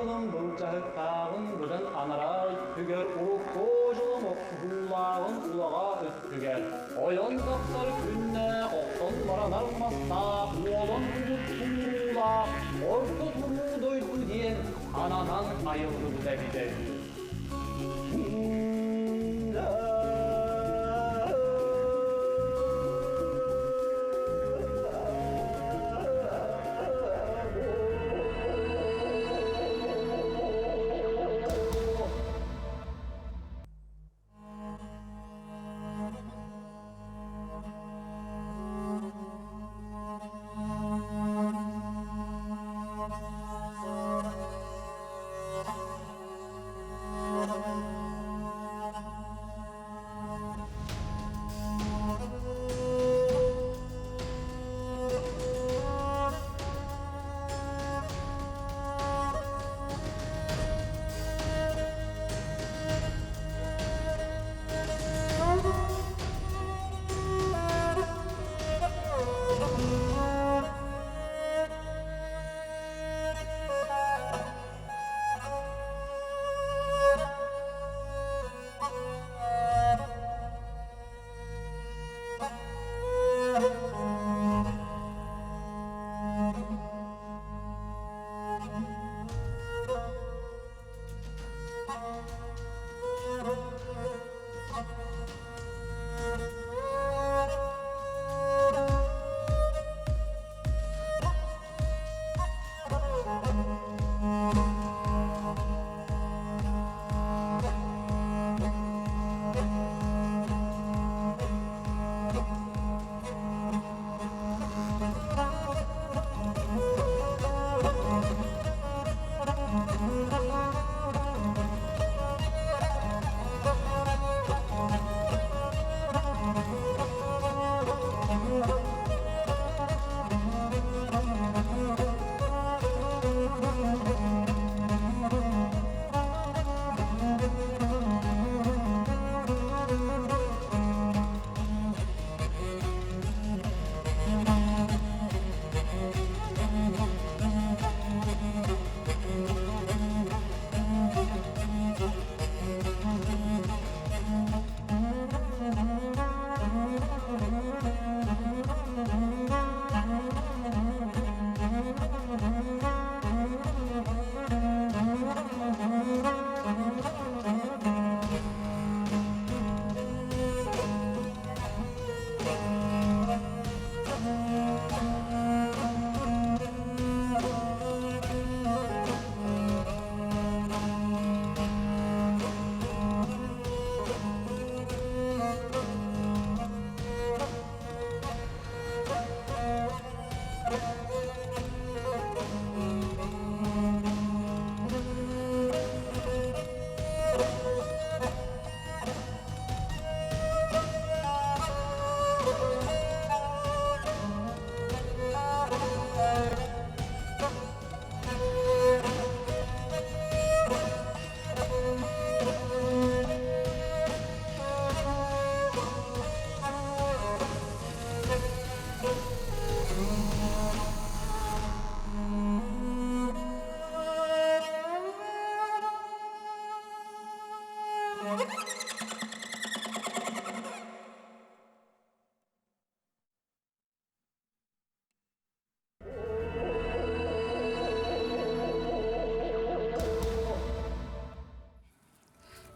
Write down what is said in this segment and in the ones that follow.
дьонум былдьаһыктааҕын быдан анараа өттүгэр урукку дьонум охсуһуулааҕын улаҕаа өттүгэр ойон тахсар күннээх охтон баранар мастаах уолан угут тууруулаах орто туруу дойду диэн ананан айыллыбыта эбитэ үһү.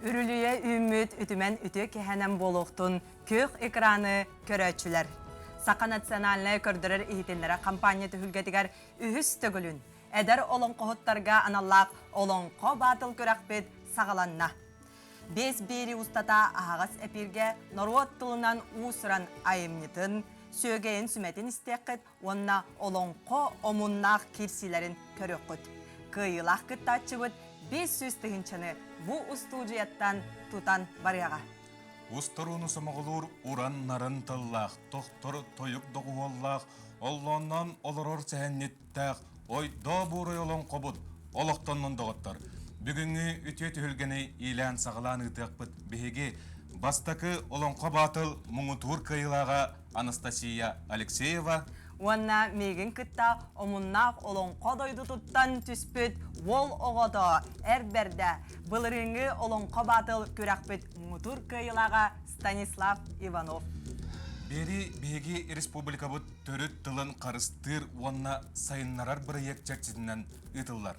Үрүлүйэ үүммүт үтүмэн үтүө киһэнэн буолуохтун күөх экраны көрөөччүлэр. Саха национальнай көрдөрөр иһитиннэрэр хампаанньа түһүлгэтигэр үһүс төгүлүн эдэр олоҥхоһуттарга аналлаах Олоҥхо баатыл күрэхпит саҕаланна. Биэс биэри устата аһаҕас эпииргэ норуот тылынан уус-уран айымньытын, сүөгэйин сүмэтин истиэххит уонна олоҥхо омуннаах киирсиилэрин көрүөххүт. Кыайыылаах кыттааччыбыт 500 тыһыынчаны бу устуудьуйаттан тутан барыаҕа. Устурууну сомоҕолуур уран-нарын тыллаах, тохтор тойук доҕуһуоллаах, оллоонноон олорор сэһэнньиттээх ойдоо буурай олоҥхобут олохтоннун доҕоттор. Бүгүҥҥү үтүө түһүлгэни иилээн-саҕалаан ыытыахпыт биһиги бастакы Олоҥхо Баатыл муҥутуур кыайыылааҕа Анастасия Алексеева. Уонна миигин кытта омуннаах олоҥхо дойдутуттан түспүт уол оҕото эр бэрдэ былырыыҥҥы Олоҥхо Баатыл күрэхпит муҥутуур кыайыылааҕа Станислав Иванов. Биэри биһиги республикабыт төрүт тылын харыстыыр уонна сайыннарар бырайыак чэрчитинэн ыытыллар.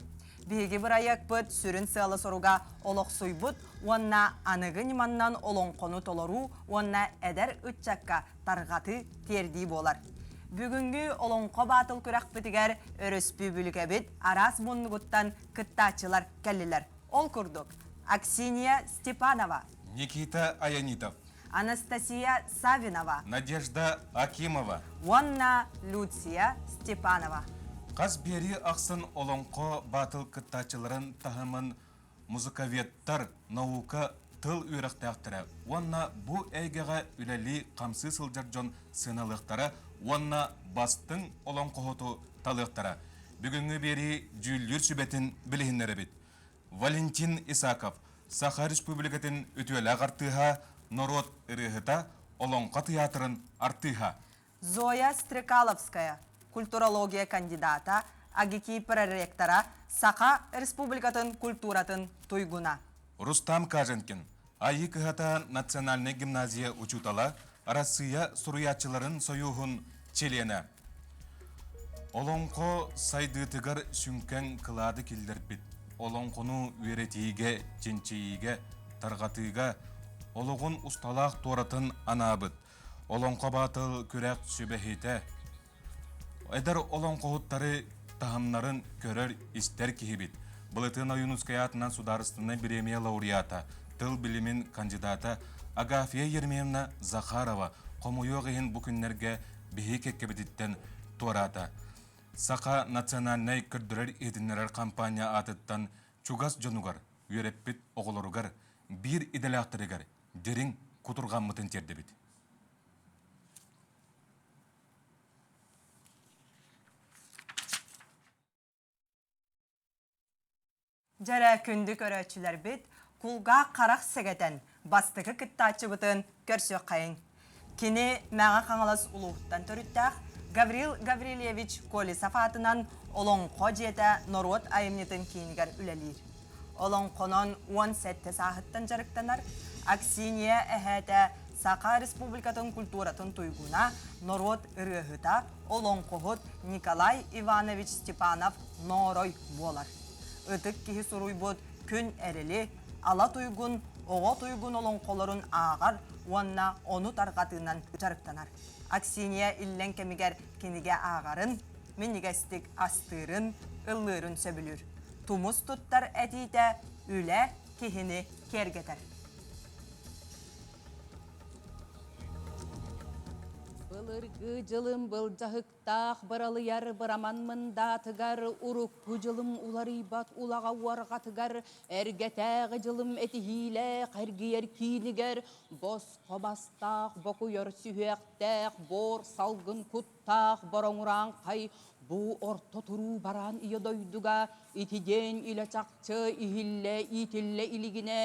Биһиги бырайыакпыт сүрүн сыала-соруга олохсуйбут уонна аныгы ньыманнан олоҥхону толоруу уонна эдэр ыччакка тарҕатыы, тиэрдии буолар. Бүгүҥҥү Олоҥхо Баатыл күрэхпитигэр өрөспүүбүлүкэбит араас муннугуттан кыттааччылар кэллилэр. Ол курдук, Аксинья Степанова, Никита Аянитов, Анастасия Савинова, Надежда Акимова уонна Люция Степанова. Хас биэрии ахсын Олоҥхо Баатыл кыттааччыларын таһымын музыковедтар, наука, тыл үөрэхтээхтэрэ уонна бу эйгэҕэ үлэлии-хамсыы сылдьар дьон сыаналыахтара уонна бастыҥ олоҥхоһуту талыахтара. Бүгүҥҥү биэрии дьүүллүүр сүбэтин билиһиннэрэбит. Валентин Исаков, Саха Республикатын үтүөлээх артыыһа, норуот ырыаһыта, Олоҥхо тыйаатырын артыыһа. Зоя Стрекаловская, культурология кандидата, АГИКИ проректора, Саха Республикатын культуратын туйгуна. Рустам Каженкин, Айыы кыһата национальнай гимназия учуутала, Арассыыйа суруйааччыларын сойууһун чилиэнэ. Олоҥхо сайдыытыгар сүҥкэн кылааты киллэрбит, олоҥхону үөрэтиигэ, чинчийиигэ, тарҕатыыга олоҕун усталаах туоратын анаабыт Олоҥхо Баатыл күрэх сүбэһитэ. Эдэр олоҥхоһуттары таһымнарын көрөр-истэр киһибит. Былытыан Ойуунускай аатынан судаарыстыбаннай бириэмийэ лауреата, тыл билимин кандидата Агафья Еремеевна Захарова хомойуох иһин бу күннэргэ биһиги кэккэбититтэн туораата. Саха национальнай көрдөрөр-иһитиннэрэр хампаанньа аатыттан чугас дьонугар, үөрэппит оҕолоругар, биир идэлээхтэригэр дириҥ кутурҕаммытын тиэрдэбит. Дьэрэ күндү көрөөччүлэрбит, кулгаах харах сэгэтэн, бастакы кыттааччыбытын көрсүөххэйиҥ. Кини Мэҥэ Хаҥалас улууһуттан төрүттээх Гаврил Гаврильевич Колесов аатынан Олоҥхо дьиэтэ норуот айымньытын киинигэр үлэлиир. Олоҥхонон 17 сааһыттан дьарыктанар Аксинья эһээтэ Саха Республикатын культуратын туйгуна, норуот ырыаһыта, олоҥхоһут Николай Иванович Степанов Ноорой буолар. Ытык киһи суруйбут Күн Эрили, Ала Туйгун, Оҕо Туйгун олоҥхолорун ааҕар уонна ону тарҕатыынан дьарыктанар. Аксинья иллэҥ кэмигэр кинигэ ааҕарын, минньигэстик астыырын, ыллыырын сөбүлүүр. Тумус туттар этиитэ үлэ киһини киэргэтэр. Былыргы дьылым былдьаһыктаах быралыйар быраман мындаатыгар, урукку дьылым уларыйбат улаҕа уорҕатыгар, эргэтээҕи дьылым этиһиилээх эргийэр киинигэр, босхо бастаах бокуйар сүһүөхтээх буор салгын куттаах бороҥураан-хай бу орто туруу бараан ийэ дойдуга ити диэн илэ чахчы иһиллэ иитиллэ илигинэ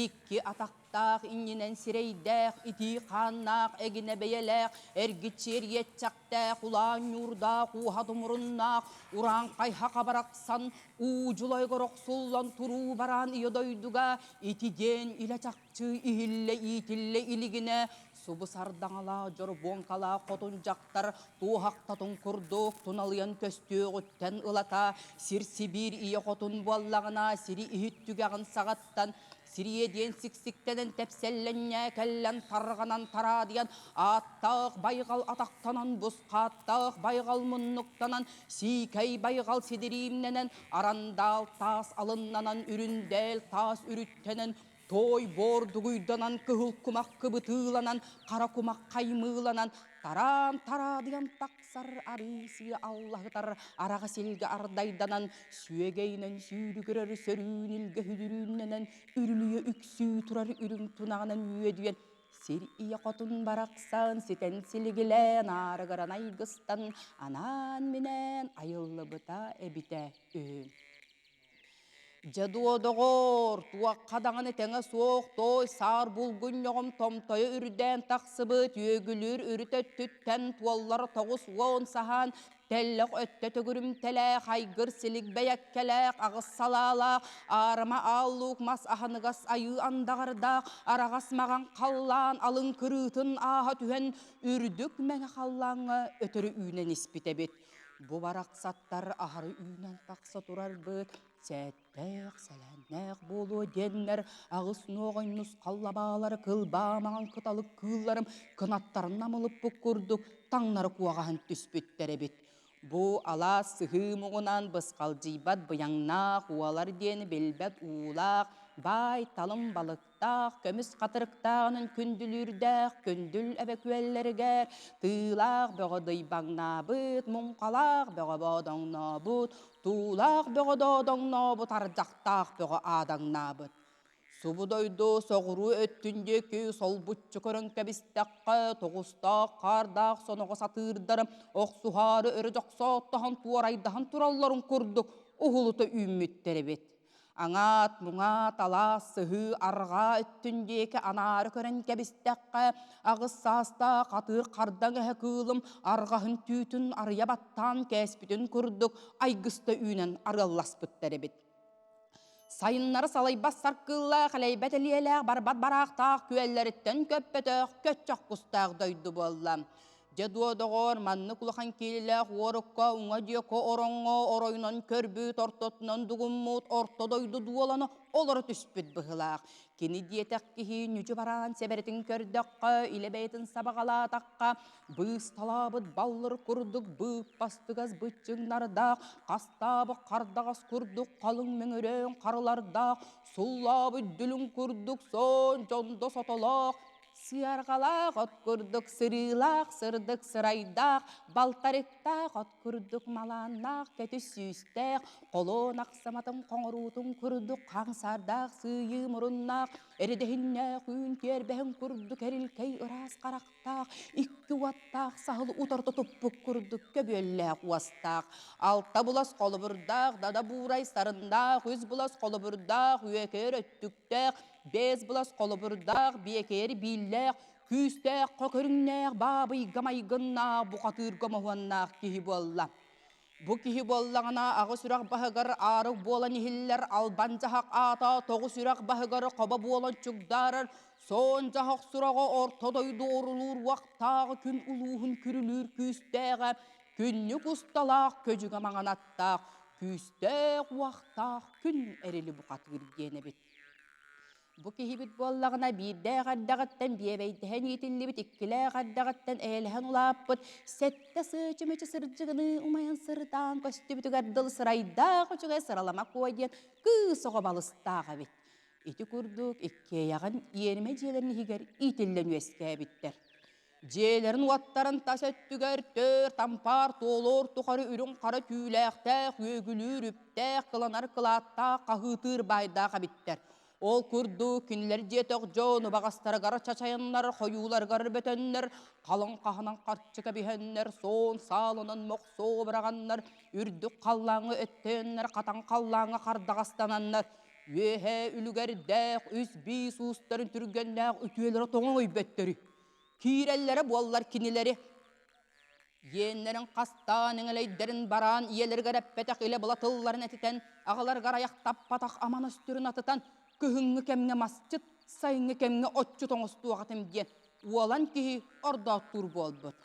икки атахтаах иннинэн сирэйдээх итии хааннаах эгинэ бэйэлээх эргиччиэриэччэхтээх улаан ньуурдаах ууһа тумуруннаах урааҥхай хаха барахсан уу дьулайгар охсуллан туруу бараан ийэ дойдуга ити диэн илэ чахчы иһиллэ иитиллэ илигинэ субу сардаҥалаах дьорбуоҥкалаах хотун дьахтар туоһахтатын курдук туналыйан көстүөҕүттэн ылата сир сибиир ийэ хотун буоллаҕына сири иһит түгэҕин саҕаттан сириэ диэн сиксиктэнэн тэпсэллэнньээ кэллэн тарҕанан тараадыйан ааттаах байҕал атахтанан бусхааттаах байҕал муннуктанан сиикэй байҕал сидириимнэнэн арандаал таас алыннанан үрүндээл таас үрүттэнэн Той боор дугуйданан, кыһыл кумах кыбытыыланан, хара кумах хаймыыланан, тараан тараадыйан тахсар арыы-сыы аллаһытар араҕа силгэ ардайданан, сүөгэйинэн сүүрүгүрэр сөрүүн илгэ хүдүрүүннэнэн, үрүлүйэ үксүү турар үрүҥ тунаҕынан үөдүйэн, сир ийэ хотун барахсан ситэн силигилээн аарыгыран айгыстан, анаан-минээн айыллыбыта эбитэ үһү. Дьэ дуо, доҕоор, туохха даҕаны тэҥэ суох туой саар булгунньоҕум томтойо үрдээн тахсыбыт үөгүлүүр үрүт өттүттэн туоллар 90 саһаан тэллэх өттө төгүрүмтэлээх айгыр силик бэйэккэлээх аҕыс салаалаах аарыма ааллуук мас аһыныгас айыы андаҕардаах араҕас маҕан халлаан алын кырыытын ааһа түһэн үрдүк мэҥэ халлааҥҥа өтөрү үүнэн испит эбит. Бу барахсаттар аһары үүнэн тахса турарбыт сээттээх, сэлээннээх буолуо диэннэр аҕыс нуоҕай нусхаллабаалары кылбаа маҥан кыталык кыылларым кынаттарын намылыппыт курдук таҥнары куоҕаһан түспүттэр эбит. Бу алаас сыһыы муҥунан бысхалдьыйбат быйаҥнаах уолар диэни билбэт уулаах, баай талым балык таах көмүс хатырыктааҕынан күндүлүүрдээх күндүл эбэ күөллэригэр тыылаах бөҕө дыйбаҥнаабыт, муҥхалаах бөҕө боодоҥнообут, туулаах бөҕө доодоҥнообут, ардахтаах бөҕө аадаҥнаабыт. Субу дойду соҕуруу өттүн диэки солбуччу көрөн кэбистэххэ, тоҕустаах хаардаах соноҕос атыырдарым охсуһаары өрө дьохсооттоһон туорайдаһан туралларын курдук уһулута үүммүттэр эбит. Аҥаат, муҥаат, алаас, сыһыы, арҕаа өттүн диэки анаары көрөн кэбистэххэ, аҕыс саастаах атыыр хардаҥ эһэ кыылым арҕаһын түүтүн арыйа баттаан кээспитин курдук айгыста үүнэн арыалласпыттар эбит. Сайыннары салайбат саркыыллаах, элэйбэт элиэлээх, барбат бараахтаах күөллэриттэн көппөтөх, көччөх кустаах дойду буолла. Дьэ дуо, доҕоор, маннык улахан киилэлээх уорукка уҥа диэки ороҥҥо оройунан көрбүт, ортотунан дугуммут орто дойду дуолана олоро түспүт быһыылаах. Кини диэтэх киһи ньүдьү бараан сэбэрэтин көрдөххө, илэ бэйэтин сабаҕалаатахха, быысталаабыт баллыр курдук быыппастыгас быччыҥнардаах, хастаабыт хардаҕас курдук халыҥ мөҥүрөөн харылардаах, суллаабыт дүлүҥ курдук соон дьондо сотолоох, Сыарҕалаах от курдук сырыылаах сырдык сырайдаах, балтарыктаах от курдук малааннаах кэтит сүүстээх, холуон ахсаматын хоҥоруутун курдук хаҥсардаах сыыйыы муруннаах, эридэһиннээх үүн тиэрбэһин курдук эрилкэй ыраас харахтаах, икки уоттаах саһыл утарыта туппут курдук көбүөллээх уостаах, алта булас холобурдаах, дада буурай сарыннаах, үс булас холобурдаах, үөкээр өттүктээх, Бэс былас холобурдаах, биэкээр бииллээх, күүстээх көрүҥнээх, баабыйга майгыннаах, бухатыырга моһуоннаах киһи буолла. Бу киһи буоллаҕына аҕыс үрэх баһыгар аарык буолан иһиллэр албан дьаһах аата тоҕус үрэх баһыгар хобо буолан чугдаарар соон дьаһах сураҕа орто дойду орулуур уохтааҕы күн улууһун күрүлүүр күүстээҕэ күннүк усталаах көдьүгэ маҥан аттаах күүстээх уохтаах күн эрили бухатыыр диэн эбит. Бу киһибит буоллаҕына биирдээх эрдэҕиттэн биэбэйдэһэн иитиллибит, иккилээх эрдэҕиттэн эйэлэһэн улааппыт, сэттэ сыы чүмэчи сырдьыгыныы умайан сырытаан көстүбүтүгэр дылы сырайдаах үчүгэй сыралама куо диэн кыыс оҕо балыстаах эбит. Ити курдук иккиэйэҕин иэримэ дьиэлэрин иһигэр иитиллэн үөскээбиттэр. Дьиэлэрин-уоттарын тас өттүгэр түөрт ампаар туолуор тухары үрүҥ-хара түүлээхтээх, үөгүлүүр үптээх, кыланар кылааттаах, хаһыытыыр баайдаах эбиттэр. Ол курдук кинилэр диэтэх дьон убаҕастарыгар чачайаннар, хойууларыгар бөтөннөр, халыҥ хаһынан харчы кэбиһэннэр, суон саалынан мохсуо быраҕаннар, үрдүк халлааҥҥа өттөөннөр, хатан халлааҥҥа хардаҕастананнар, үөһээ үлүгэрдээх үс биис уустарын түргэннээх үтүөлэрэ тоҥон өйбөттөрүй. Киирэллэрэ буоллар кинилэри иэннэрин хастаан эҥэлэйдэрин бараан ийэлэригэр эппэтэх илэ була тылларын этитэн аҕаларыгар айахтаппатах аман өстөрүн атытан кыһыҥҥы кэмҥэ масчыт сайыҥҥы кэмҥэ отчут оҥостуох этим диэн уолан киһи ордооттуур буолбут.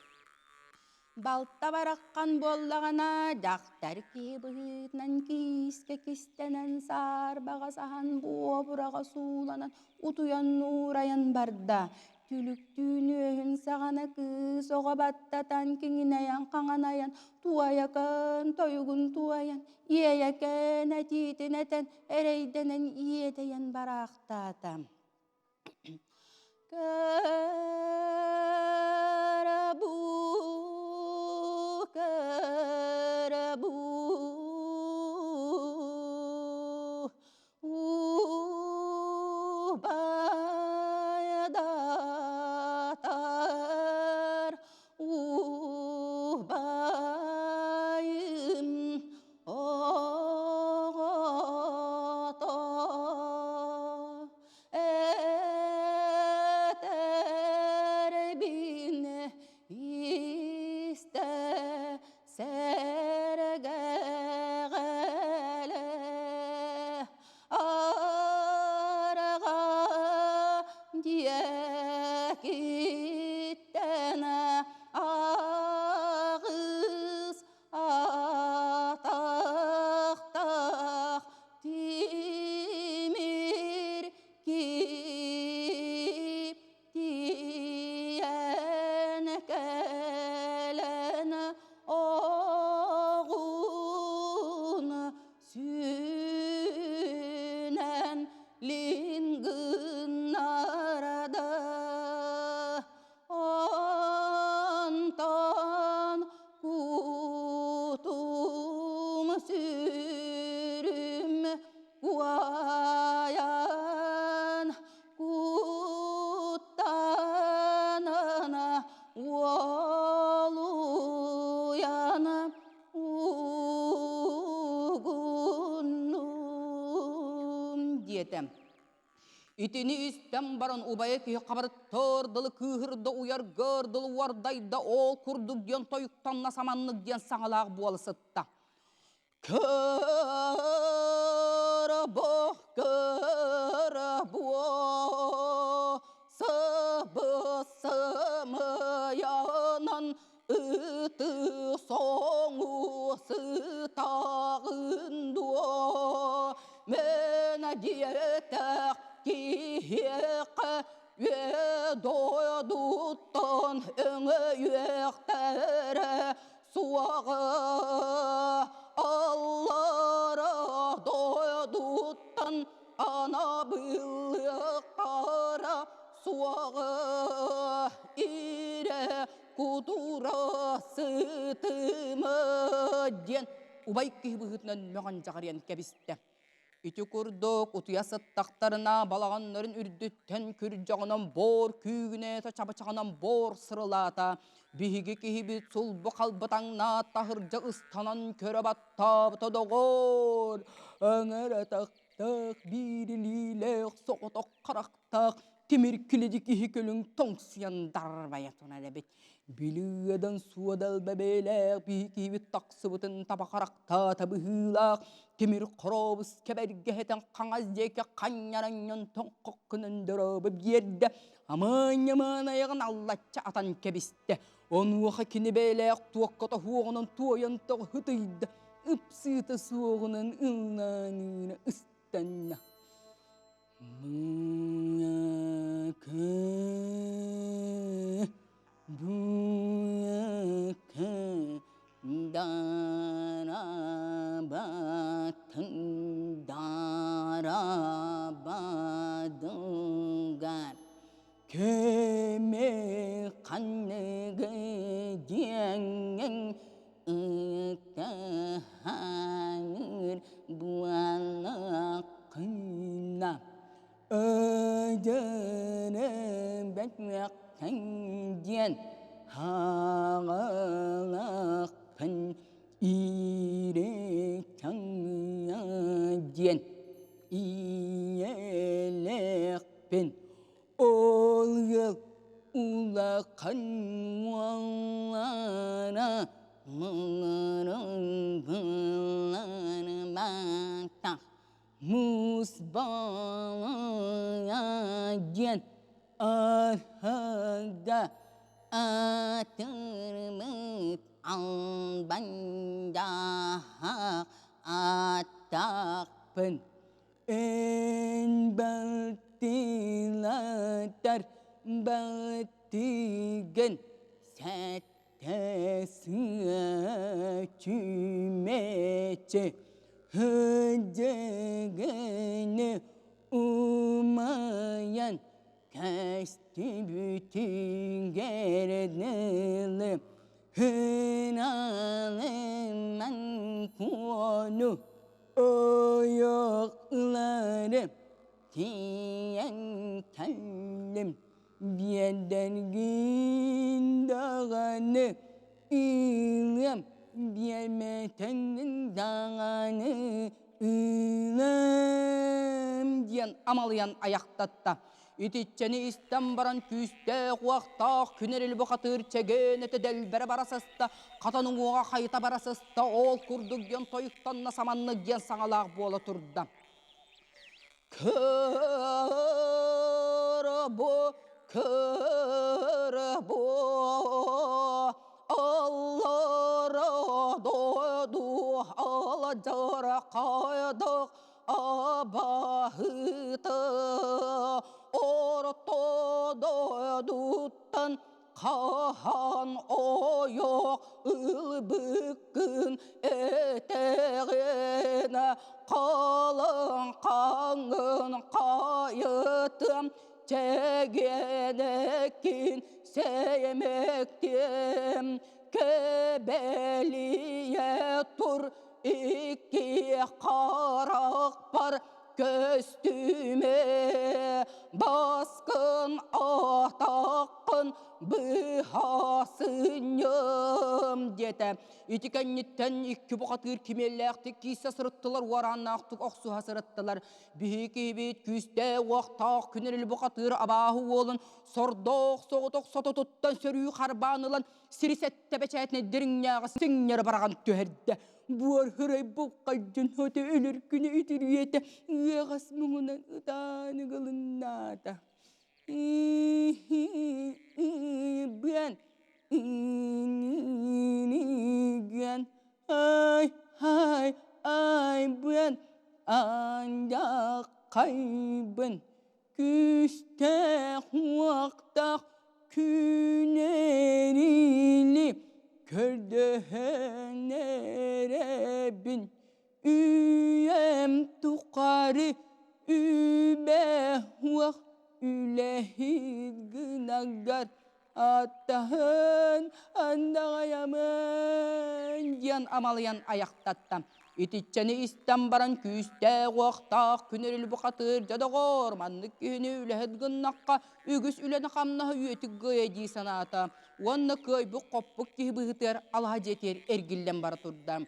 Балта бараххан буоллаҕына, дьахтар киһи быһыытынан киискэ кистэнэн, саарбаҕа саһан, буобураҕа сууланан, утуйан нуурайан барда. Түлүктүүн үөһүн саҕана кыыс оҕо баттатан, киҥинэйэн хаҥанайан, туойакан тойугун туойан, иэйэкээн этиитин этэн, эрэйдэнэн иэдэйэн бараахтаата. Карабу, карабу, убайдатар, убайым оҕото. Үрдүнэн лин гыннарда Онтон кутум сүрүм уайан куттанана уолуйан угуннум диэтэ. Итини истэн баран убайа киһи хабарыттар дылы кыыһырда уйаргар дылы уордайда ол курдук диэн тойуктанна саманнык диэн саҥалаах буола сытта. Кырабо, кырабо, сыбы-сымыйанан ыты соҥу сытаҕын дуо? Мэн диэтэх киһиэхэ үө дойдуттан өҥөйүөхтэрэ суоҕа аллара дойдуттан анабыллыахтара суоҕа ирэ кутура сытыма диэн убай киһи быһыытынан мөҕөн дьаҕарыйан кэбистэ. Ити курдук утуйа сыттахтарына балаҕаннарын үрдүттэн күрдьэҕинэн боор күүгүнээтэ, чабычаҕынан боор сырылаата. Биһиги киһибит сулбу халбатаҥнаат таһырдьа ыстанан көрө баттаабыта доҕоор, эҥэр атахтаах, биир илиилээх, соҕотох харахтаах тимир килэдьи киһи көлүҥ тоҥсуйан дарбайа турар эбит. Билиэдэн суодал бэбээлээх биһи киһибит тахсыбытын таба харахтаата быһыылаах тимир хоробус кэбэргэһэтэн хаҥас диэки ханньаранньан тоҥхох гынан дорообо биэрдэ амаан-ньамаан айаҕын аллачча атан кэбистэ онуоха кини бэйэлээх туокка тоһуоҕунан туойан тоҕо ытыйда ыпсыыта суоҕунан ыллааныына ыстанна Кэми ханныгы диэҥҥин ытаһаныыр буоллаххына Өдөрө бэтмэххин диэн хаҕалаххын иирэ чаҥҥа диэн ийэлээхпин Ол ыал улахан уоллара муҥурун булларбатах муус балыга диэн арһыга атырбыт албандаах аттаахпын Эн балтылатар балтыгын сэттэ сыа чүмэчи Хыдьыгыны умайан көстүбүтүгэр дылы Хыналыман куону Ойоҕлары тиийэн кэллим, биэрдэргин даҕаны ылыам, биэрбэтэҥҥин даҕаны ылыам диэн амалыйан айахтатта. Итиччэни истэн баран күүстээх-уохтаах күн эрили бухатыыр чэгиэн этэ дэлбэрэ бара сыста, хатан уҥуоҕа хайыта бара сыста, ол курдук диэн тойуктанна саманнык диэн саҥалаах буола турда. Кырабу, кырабу, аллара дойду аладжара кайдах абаһыта орто дойдуттан хаһан ойох ылбыккын этэҕин. Халыҥ хаҥын хайытым чэгиэнэккин сэймэктиэм Кэбэлийэ тур икки харахпар көстүмэ баскын атаххын быһа сынньым диэтэ. Ити кэнниттэн икки бухатыыр кимиэллээхтик киирсэ сырыттылар, уорааннаахтык охсуһа сырыттылар. Биһи киһибит күүстээх-уохтаах күнүрүл бухатыыр абааһы уолун сордоох соҕотох сототуттан сөрүү харбаан ылан сири сэттэ бэчээтинэ дириҥнээҕи сиҥнэри бараҕан түһэрдэ. Буор хырай булхайдын хоту өлөр күнү үтүрүйэтэ ыаҕас муҥунан ытаан ыгылыннаата. Быан ай ай ай быан андьаххайбын күүстээх уохтаах күнэрили көрдөһөн эрэбин үйэм тухары үбэ уох үлэһит гынагар Аттаһын андаҕайамын диэн амалыйан айахтатта. Итиччэни истэн баран күүстээх-уохтаах күнүрүл бухатыыр дьэ доҕоор, маннык киһини үлэһит гыннахха үгүс үлэни-хамнаһы үөтүк гыйа дии санаата уонна кыайбыт-хоппут киһи быһыытыгар алаһа дьиэтигэр эргиллэн бара турда.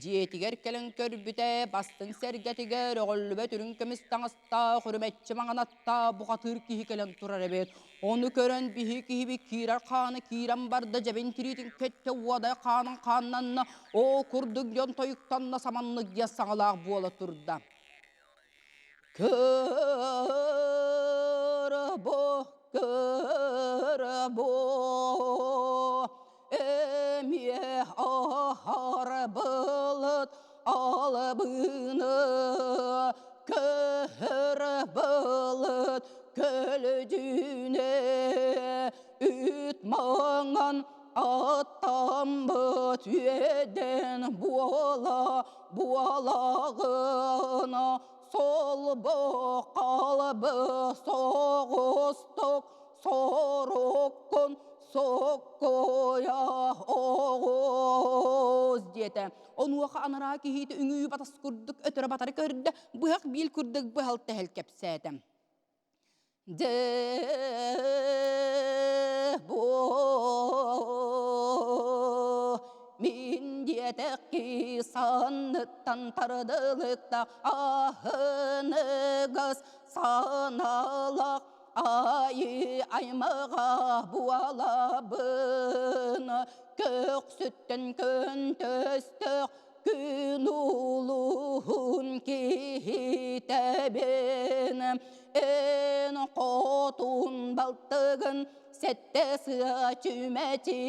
Дьиэтигэр кэлэн көрбүтэ, бастыҥ сэргэтигэр өҕүллүбэт үрүҥ көмүс таҥастаах, үрүмэччи маҥан аттаах бухатыыр киһи кэлэн турар эбит. Ону көрөн биһи киһибит киирэр хаана киирэн барда, дьэбин тириитин көттө, уодай хаанын хааннанна, ол курдук дьон тойуктанна, саманнык диэн саҥалаах буола турда. Кырбо, кырбо, эмиэ аһар былыт албыны, көһөр былыт көлдьүнэ, үт маҥан аттаммыт үөдэн буола буолаҕын солбо қалбы соҕустук соруккун соккуйа оҕус диэтэ. Онуоха анараа киһитэ үҥүү батас курдук өтөрө батары көрдө, быһах биил курдук быһал тэһэл кэпсээтэ. Дьэ бу мин диэтэххи санныттан тардылыкта аһыныгас санаалаах айыы аймаҕа буолабын көхсүттэн көнтөстөх Күн улуһун киһитэбин, эн хотун балтыгын сэттэ сыа чүмэчи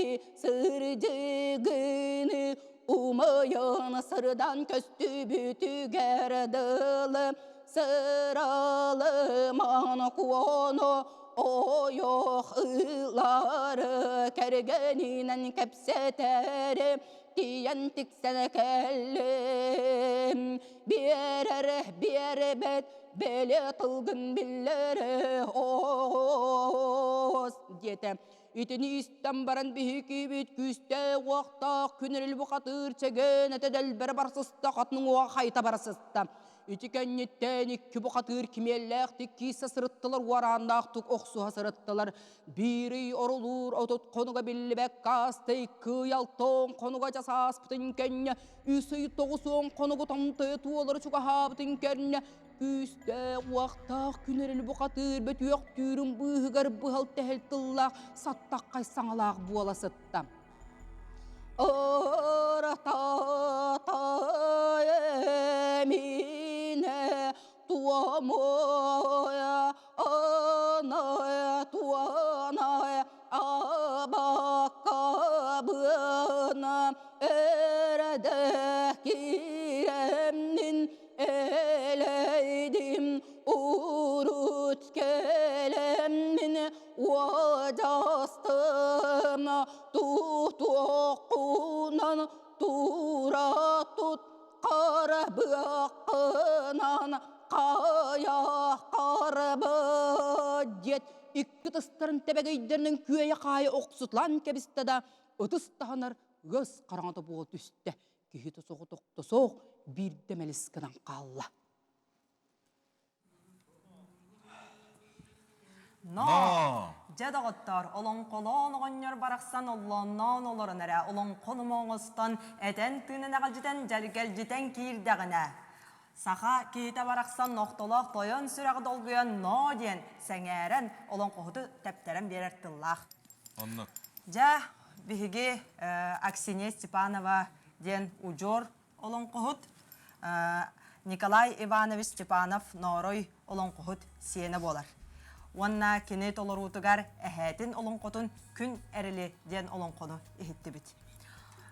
сырдьыгыны умайан сырдан көстүбүтүгэр дылы сыралыман куону ойох ылары кэргэнинэн кэпсэтэри тиийэн тиксэн кэллим. Биэрэр биэрбэт бэлиэ тылгын биллэрэ оҕус диэтэ. Итини истэн баран биһикибит күүстээх-уохтаах күнүрүл бухатыыр чэгэн этэ дэлбэрэ барсыста, хатының уоҕа хайта барсыста. Ити кэнниттэн икки бухатыыр кимиэллээхтик киирсэ сырыттылар, уорааннаахтык охсуһа сырыттылар. Биир ый орулуур 30 хонуга биллибэт каастай кыайалтон хонуга дьасааспытын кэннэ, үс ый 90 хонугу томтойо туолары чугаһаабытын кэннэ, күүстээх уохтаах күнэрил бухатыыр бөтүөхтүүрүн быыһыгар быһал тэһэл тыллаах саттаххай саҥалаах буола сытта. Ырата-эмине туомуя аная туоная абаккабына эрдэ киремнин элейдим урут келеммин уодастым тутуоххунан тура тут хара быаккын. Тылгынан хайа харбыт диэт икки тыстарын тэбэгэйдэринэн күөйэ-хаайа охсутулаан кэбистэ да ытыс таһынар ыас хараҥата буола түстэ. Киһи тосоҕо тохтосоох биирдэ мэлис гынан хаалла. Но! Дьэ, доҕоттоор, олоҥхолоон оҕонньор барахсан оллоонноон олорон эрэ олоҥхону оҥостон, этэн-тыынан эҕэлдьитэн дьэргэлдьитэн киирдэҕинэ, саха киһитэ барахсан нохтолоох тойон сүрэҕи долгуйан ноо диэн сэҥээрэн олоҥхоһуту тэптэрэн биэрэр тыллаах. Оннук. Дьэ, биһиги Аксинья Степанова диэн удьуор олоҥхоһут Николай Иванович Степанов Ноорой олоҥхоһут сиэнэ буолар. Уонна кини толоруутугар эһээтин олоҥхотун Күн эрили диэн олоҥхону иһиттибит.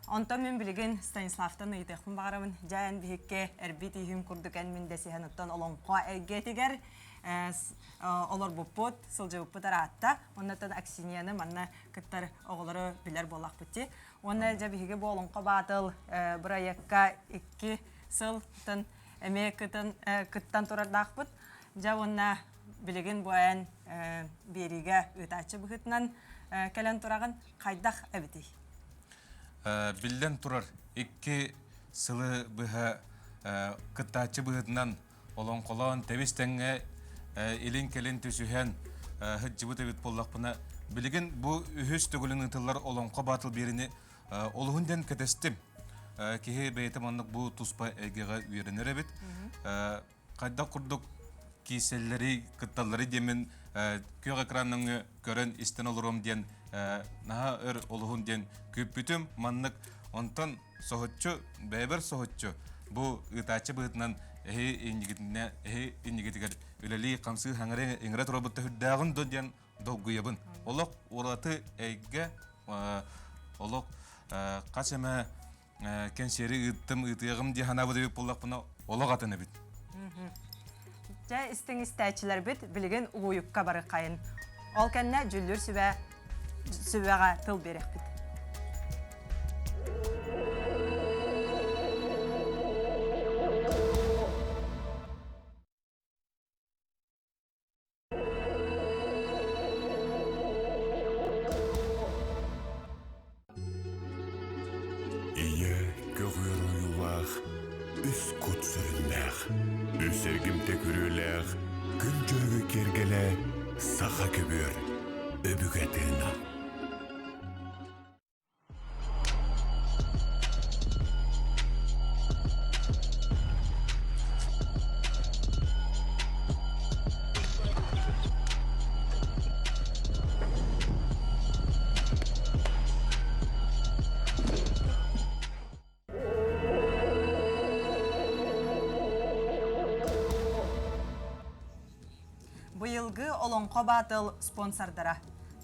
Онтон мин билигин Станиславтан ыйытыахпын баҕарабын. Дьэ эн биһикки эрбит иһин курдук эн мин дэсиһэн оттон олоҥхо эйгэтигэр олорбуппут, сылдьыбыппыт ыраатта. Оннуттан Аксиньяны манна кыттар оҕолору билэр буоллахпыт дии. Уонна дьэ биһиги бу Олоҥхо Баатыл бырайыакка икки сылтан эмиэ кыттан турардаахпыт. Дьэ уонна билигин бу эн биэриигэ ыытааччы быһыытынан кэлэн тураҕын. Хайдах эбитий? Биллэн турар, икки сылы быһа кыттааччы быһыытынан олоҥхолоон тэбис-тэҥҥэ илин-кэлин түсүһэн сылдьыбыт эбит буоллахпына, билигин бу үһүс төгүлүн ыытыллар Олоҥхо Баатыл биэриини олуһун диэн кэтэстим. Киһи бэйэтэ маннык бу туспа эйгэҕэ үөрэнэр эбит. Хайдах курдук киисэллэри, кытталлары диэмин күөх экранныҥы көрөн истэн олоруом диэн наһаа өр олуһун диэн күүппүтүм. Маннык онтон соһуччу, бэйэбэр соһуччу бу ыытааччы быһыытынан эһи иннигитинэ эһи иннигитигэр үлэлии хамсыы хаҥара иҥэрэ турарбыт төһүрдээҕин до диэн долгуйабын. Олох ураты эйгэ олох хас эмэ кэнсиэри ыыттым, ыытыаҕым дии санаабыт эбит буоллахпына, олох атын эбит. Дьэ, истиҥ истээччилэрбит билигин угуйукка барыххайын. Ол кэннэ дьүллүр сүбэ сүбэҕэ тыл биэриэхпит. Ийэ көҕүөр ойуулаах, үс кут сүрүннээх, үс эргимтэ күрүөлээх, күн дьөрүгү киэргэлэ саха көбүөр өбүгэ тыына. Быйылгы Олоҥхо Баатыл спонсордара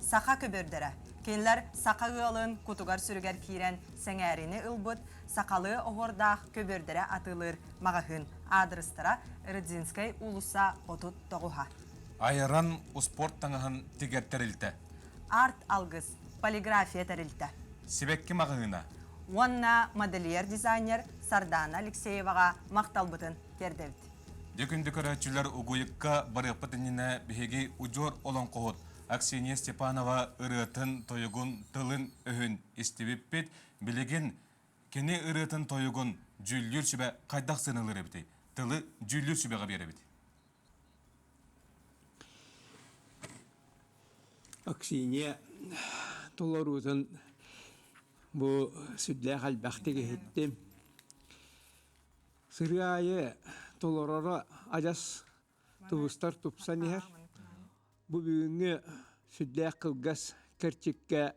Саха көбүөрдэрэ. Кинилэр саха ыалын кутугар-сүрүгэр киирэн сэҥээриини ылбыт сахалыы оһуордаах көбүөрдэрэ атыылыыр маҕаһыын. Аадырыстара Рыдзинскай уулусса 39-а. Айран успуорт таҥаһын тигэр тэрилтэ. Арт Алгыс полиграфия тэрилтэ. Сибэкки маҕаһыына. Уонна модельер-дизайнер Сардаана Алексееваҕа махталбытын тиэрдэбит. Дьэ күндү көрөөччүлэр угуйукка барыахпыт иннинэ биһиги удьуор олоҥхоһут Аксинья Степанова ырыатын, тойугун, тылын-өһүн истибиппит. Билигин кини ырыатын тойугун дьүүллүүр сүбэ хайдах сыаналыыр эбитий? Тылы дьүүллүүр сүбэҕэ биэрэбит. Аксинья толоруутун бу сүрдээх элбэхтик иһиттим. Сырыы аайы толороро адьас тубустар тупсан иһэр. Бу бүгүҥҥү сүрдээх кылгас кэрчиккэ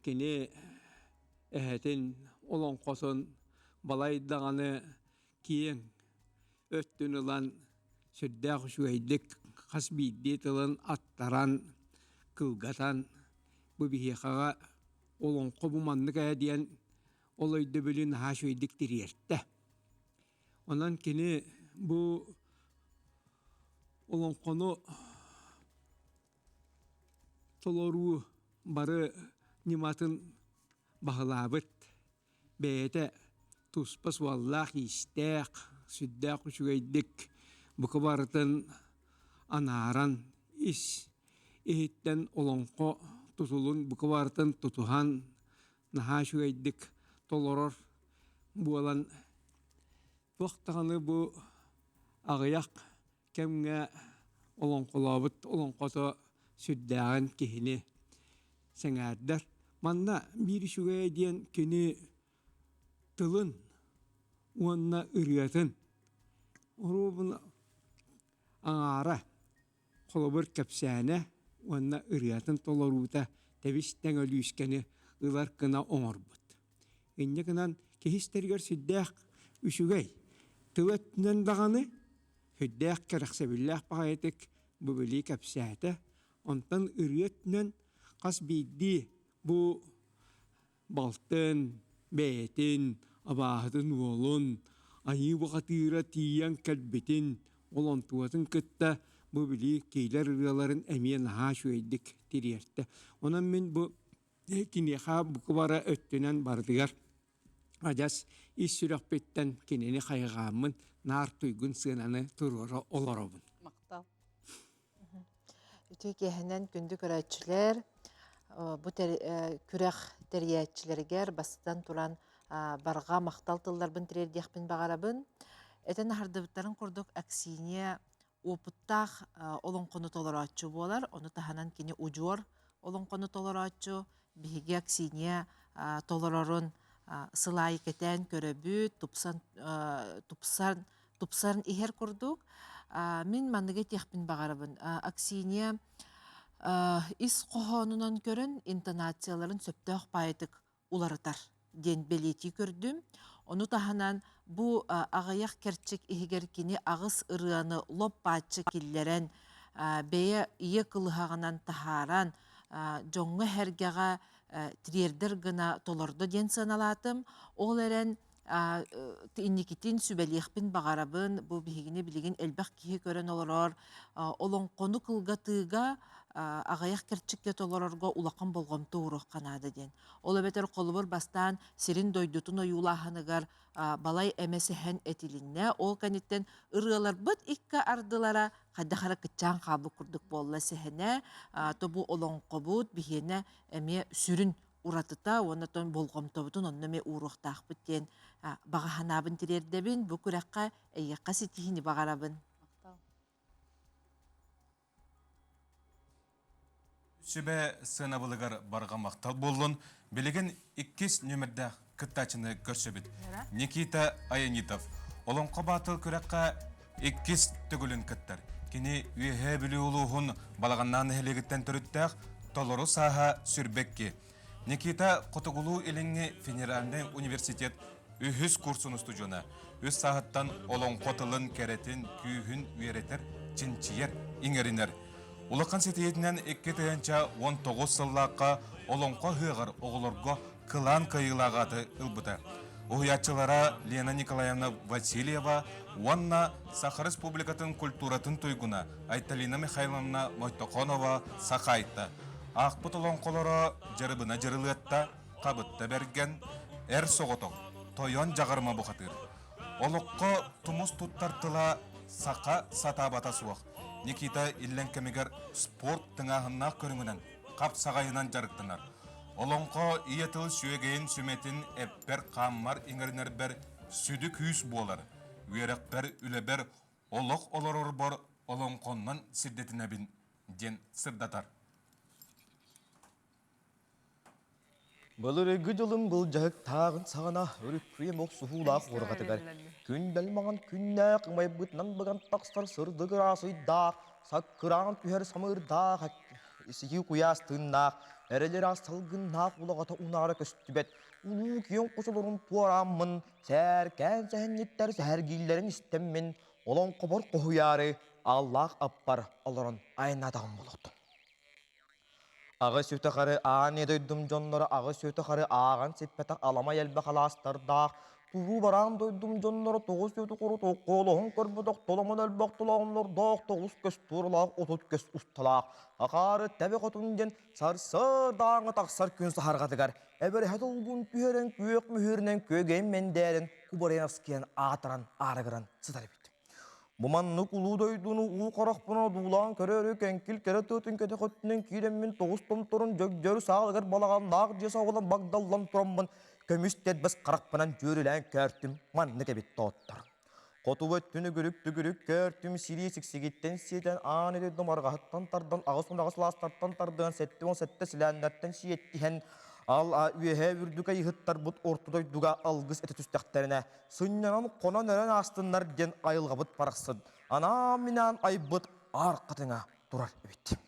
кини эһэтин олоҥхотун балай даҕаны киэҥ өттүн ылан сүрдээх үчүгэйдик хас биирдии тылын аттаран, кылгатан бу биһиэхэҕэ олоҥхо бу маннык ээ диэн ол өйдөбүлү наһаа үчүгэйдик тириэртэ. Онон кини бу олоҥхону толоруу бары ньыматын баһылаабыт бэйэтэ туспа суоллаах-иистээх. сүрдээх үчүгэйдик бука барытын анааран ис иһиттэн олоҥхо тутулун бука барытын тутуһан наһаа үчүгэйдик толорор буолан туох даҕаны бу аҕыйах кэмҥэ олоҥхолообут олоҥхото сүрдээҕин киһини сэҥээрдэр. Манна биир үчүгэйэ диэн кини тылын уонна ырыатын оруобуна аҥаара холобур кэпсээнэ уонна ырыатын толоруута тэбис-тэҥ өлүүскэни ылар гына оҥорбут. Инньэ гынан киһи истэригэр сүрдээх үчүгэй, тыл өттүнэн даҕаны сүрдээх кэрэхсэбиллээх баҕайытык бу билии кэпсээтэ. Онтон ырыа өттүнэн хас биирдии бу балтын, бэйэтин, абааһытын уолун, айыы бухатыыра тиийэн кэлбитин, ол онтугатын кытта бу билии киилэр ырыаларын эмиэ наһаа үчүгэйдик тириэртэ. Онон мин бу киниэхэ бука бары өттүнэн барытыгар адьас ис сүрэхпиттэн кинини хайҕааммын наар туйгун сыананы туруора олоробун. Махтал. Үтүө киэһэнэн күндү көрөөччүлэр, бу күрэх тэрийээччилэригэр бастатан туран барҕа махтал тылларбын тириэрдиэхпин баҕарабын. Этэн аһардыбыттарын курдук Аксинья уопуттаах олоҥхону толорооччу буолар. Ону таһынан кини удьуор олоҥхону толорооччу. Биһиги Аксинья толорорун сыл аайы кэтээн көрөбүт, тупсан, тупсан, тупсан иһэр курдук. Мин манныгы этиэхпин баҕарабын. Аксинья ис хоһоонунан көрөн интонацияларын сөптөөх баайытык уларытар диэн бэлиэтии көрдүм. Ону таһынан бу аҕыйах кэрчик иһигэр кини аҕыс ырыаны лоп-бааччы киллэрэн, бэйэ ийэ кылыһаҕынан таһааран, дьоҥҥо-сэргэҕэ тириэрдэр гына толордо диэн сыаналаатым. Ол эрэн инникитин сүбэлиэхпин баҕарабын. Бу биһигини билигин элбэх киһи көрөн олорор. Олоҥхону кылгатыыга аҕыйах кэрчиккэ толорорго улахан болҕомто ууруохха наада диэн. Ол эбэтэр холобур бастаан сирин-дойдутун ойуулааһыныгар балай эмэ сэһэн этилиннэ. Ол кэнниттэн ырыаларбыт икки ардылара хайдах эрэ кыччаан хаалбыт курдук буолла сэһэнэ. То бу олоҥхобут биһиэнэ эмиэ сүрүн уратыта уонна тон болҕомтобутун онно эмиэ ууруохтаахпыт диэн баҕа санаабын тириэрдэбин. Бу күрэххэ эйиэхэ ситиһиини баҕарабын. Сүбэ сыанабылыгар барҕа махтал буоллун. Билигин иккис нүөмэрдээх кыттааччыны көрсөбүт. Никита Аянитов. Олоҥхо баатыл күрэххэ иккис төгүлүн кыттар. Кини Үөһээ Бүлүү улууһун Балаҕаннаах нэһилиэгиттэн төрүттээх толору сааһа сүрбэкки. Никита Хотугулуу-Илиҥҥи федеральнай университет үһүс курсун устудьуона. Үс сааһыттан олоҥхо тылын кэрэтин, күүһүн үөрэтэр, чинчийэр, иҥэринэр. Улахан ситиһиитинэн 2019 сыллаахха олоҥхо ыһыаҕар оҕолорго кылаан кыайыылаах ааты ылбыта. Уһуйааччылара Лена Николаевна Васильева уонна Саха Республикатын культуратын туйгуна Айталина Михайловна Мойтохонова Сахайта аахпыт олоҥхолоро Дьарыбына дьырылыатта, Хабытта бэргэн, Эр соҕотох, Тойон дьаҕарыма бухатыыр. Олоххо тумус туттар тыла саха сатаабата суох. Никита иллэҥ кэмигэр спорт тыҥааһыннаах көрүҥүнэн хапсаҕайынан дьарыктанар. Олоҥхо ийэ тыл сүөгэйин сүмэтин эппэр-хааммар иҥэринэрбэр сүдү күүс буолар. Үөрэхпэр, үлэбэр, олох олорорбор олоҥхоннон сирдэтинэбин диэн сырдатар. Былырыгы дьылым былдьаһык тааҕын саҕана өрүккүйэм охсуһуулаах уорҕатыгар күндэл маҥан күннээх ымайбытынан быган тахсар сырдык ыраас ыйдаах, саккыраан түһэр самыырдаах, сиһи куйаас тыыннаах, эрэл ыраас салгыннаах улаҕата унаара көстүбэт улуу киэҥ хочолорун туорааммын, сээркээн сэһэнньиттэр сэһэргииллэрин истэммин, олоҥхобор хоһуйаары ааллаах аппар олорон айаннаатаҕым буолуохтун. Аҕыс үтэхари аан дойдум дьонноро аҕыс үтэхари ааҕан сиппэтэх аламай элбэх алаастардаах, Тулуу бараан дойдум дьонноро тоҕус үөтү токкоолоһон көрбөтөх толомон элбэх толооннордоох тоҕус көс туоралаах 30 көс усталаах акаары тэбэ хотун диэн сарсыардааҥы тахсар күн саһарҕатыгар эбэрэһэ долгун түһэрэн күөх мүһүрүнэн күөгэйин мэндээрин кубарыйан аскыйан аатыран аарыгыран сытар эбит. Бу маннык улуу дойдуну уу харахпынан одуулаан көрөөрү кэҥкил кэрэ тыатын кэтэх өттүнэн киирэммин тоҕус томторун дьөгдьөрү саалыгар балаҕаннаах дьиэ саҕалан багдаллан тураммын көмүс тэлбэс харахпынан дьүөрүлээн көөртүм маннык эбит тооттор. Хотугу өттүн үгүрүк-түгүрүк көөртүм сирии сиксигиттэн сиэтэн аан дойдум арҕаһыттан тардан 88 лаастартан тардыан 77 силээннэртэн сиэттиһэн ал үөһээ үрдүк айыһыттарбыт орто дойдуга алгыс этэ түстэхтэринэ сынньанан хонон-өрөн аастыннар диэн айылҕабыт барахсан анаан-минээн айбыт аар хатыҥа турар эбит.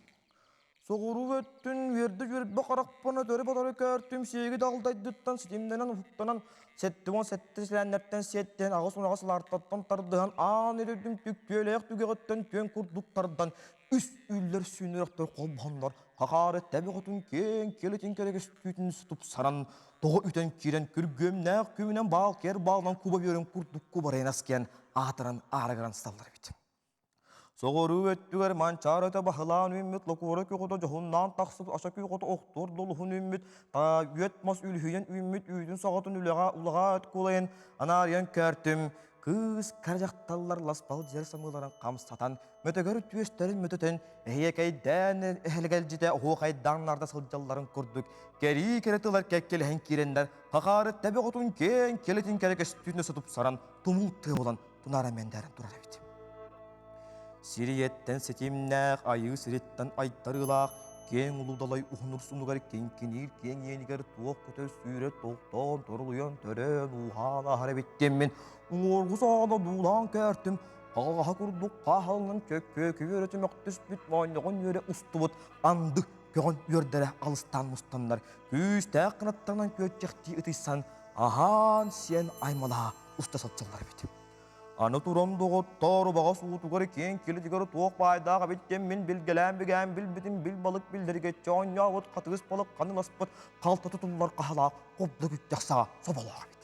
Соҕуруу өттүн үөрдэ-үөрбэ харахпын өтөрү-батары көөртүм сиэги далдайдыттан ситимнэнэн уһуктанан 77 силээннэртэн сиэттиһэн 88 лаартаттан тардыһан аан үрдүм түктүөлээх түгэҕиттэн түөн курдук тардан үс үллэр сүүнүрэхтэр холбоһоннор хахаары тэбэ хотун киэҥ киэлитин кэрэ көстүүтүн тупсаран тоҕо үтэн киирэн күргүөмнээх күмүнэн баал кэр баалынан куба үөрэн курдук кубарайан аскыйан аатыран аарыгыран сыталлар эбит. Соҕуруу өттүгэр манчаары өтө баһылаан үүммүт локуора күөх дьоһуннаан тахсыбыт аша күөх охтуор долуһун үүммүт үөт мас үлүһүйэн үүммүт үүтүн саҕатын үлэҕэ улаҕа өт кулайын анаарыйан көөртүм кыыс кэрэ дьахталлар ласпал дьэр самыыларын хамсатан мөтөгөр түөстэрин мөтөтөн эһиэкэйдээн эһэлгэлдьитэ оһуохайдаан нарда сылдьалларын курдук кэрии кэрэ тылар кэккэлэһэн киирэннэр хахаары тэбэ хотун киэҥ кэлэтин кэрэ көстүүнэ сотупсаран тумул тыа буолан тунаара мэндээрэн турар эбит. Сириэттэн ситимнээх, айыы сириттэн айтарыылаах, киэҥ улуу далай уһун урсунугар киҥкиниир киэҥ иэнигэр туох көтөр сүүрэ тохтоон, торулуйан, төрөөн, ууһаан аһар эбит диэммин уҥуоргу саҕана дуулаан көөртүм, хаҕаҕаһа курдук хааһалынан чөккөөкү үөрэ чөмөхтүспүт моонньоҕун үөрэ устубут анды көҕөн үөрдэрэ алыстаан мустаннар күүстээх кынаттарынан күөччэхтии ытыйсан аһаан-сиэн аймалаһа уста сылдьаллар эбит. Аны туран доҕоттоор убаҕас уутугар киэҥ килитигэр туох баайдаах эбит диэн мин билгэлээн бигээн билбитим бил балык биллэригэтчи оонньообут хатыыс балык ханыыласпыт халта тутуллар хаһалаах хобдо күттэх саҕа соболоох эбит.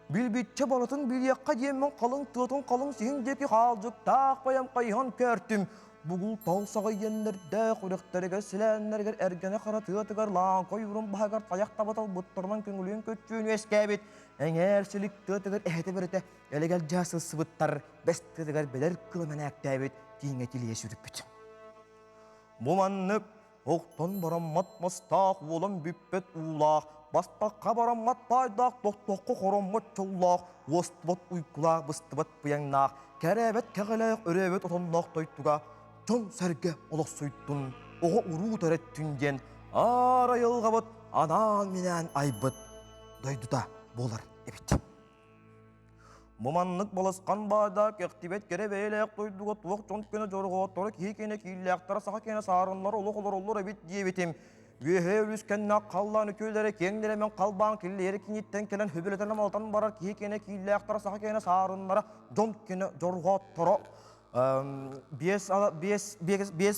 Билбиччэ барытын билиэххэ диэммин халыҥ тыатын халыҥ сиһин диэки хаалдьыктаах байам хайыһан көөртүм. Бугул тал саҕа иэннэрдээх үрэхтэригэр силээннэригэр эргэнэ хара тыатыгар лааҥка ойуурун баһыгар тайах таба талбыттарынан көҥүлүөн көччүөн үөскээбит эҥээр силик тыатыгар эһэтэ бөрөтө элэгэлдьээ сылсыбыттар бэс тыатыгар бэлэр кыла мэнээктээбит тииҥэ тилийэ сүрүппүт. Бу маннык охтон бараммат мастаах уолан бүппэт уулаах бастахха бараммат баайдаах тохтоххо хороммот дьоллоох уостубат уйгулаах быстыбат быйаҥнаах кэрээбэт кэҕэлээх өрөөбөт отонноох тойтуга дьон-сэргэ олохсуйдун оҕо-уруу төрөттүн диэн аар айылҕабыт анаан-минээн айбыт дойдута буолар эбит. Бу маннык балысхан баайдаах кэхтибэт кэрэ бэйэлээх дойдуга туох дьон көнө дьорҕоотторо киһи киэнэ кииллээхтэрэ саха киэнэ саарыннар олох олороллор эбит диэбитим. Үөһээ үлүс кэннэ халлаан үтүөлэрэ киэҥ нэлэмэн халбаан киллиэри киниттэн кэлэн хөбүлэтэн амалтан барар киһи киэнэ кииллээхтэрэ саха киэнэ саарыннара дьон киэнэ дьорҕоотторо биэс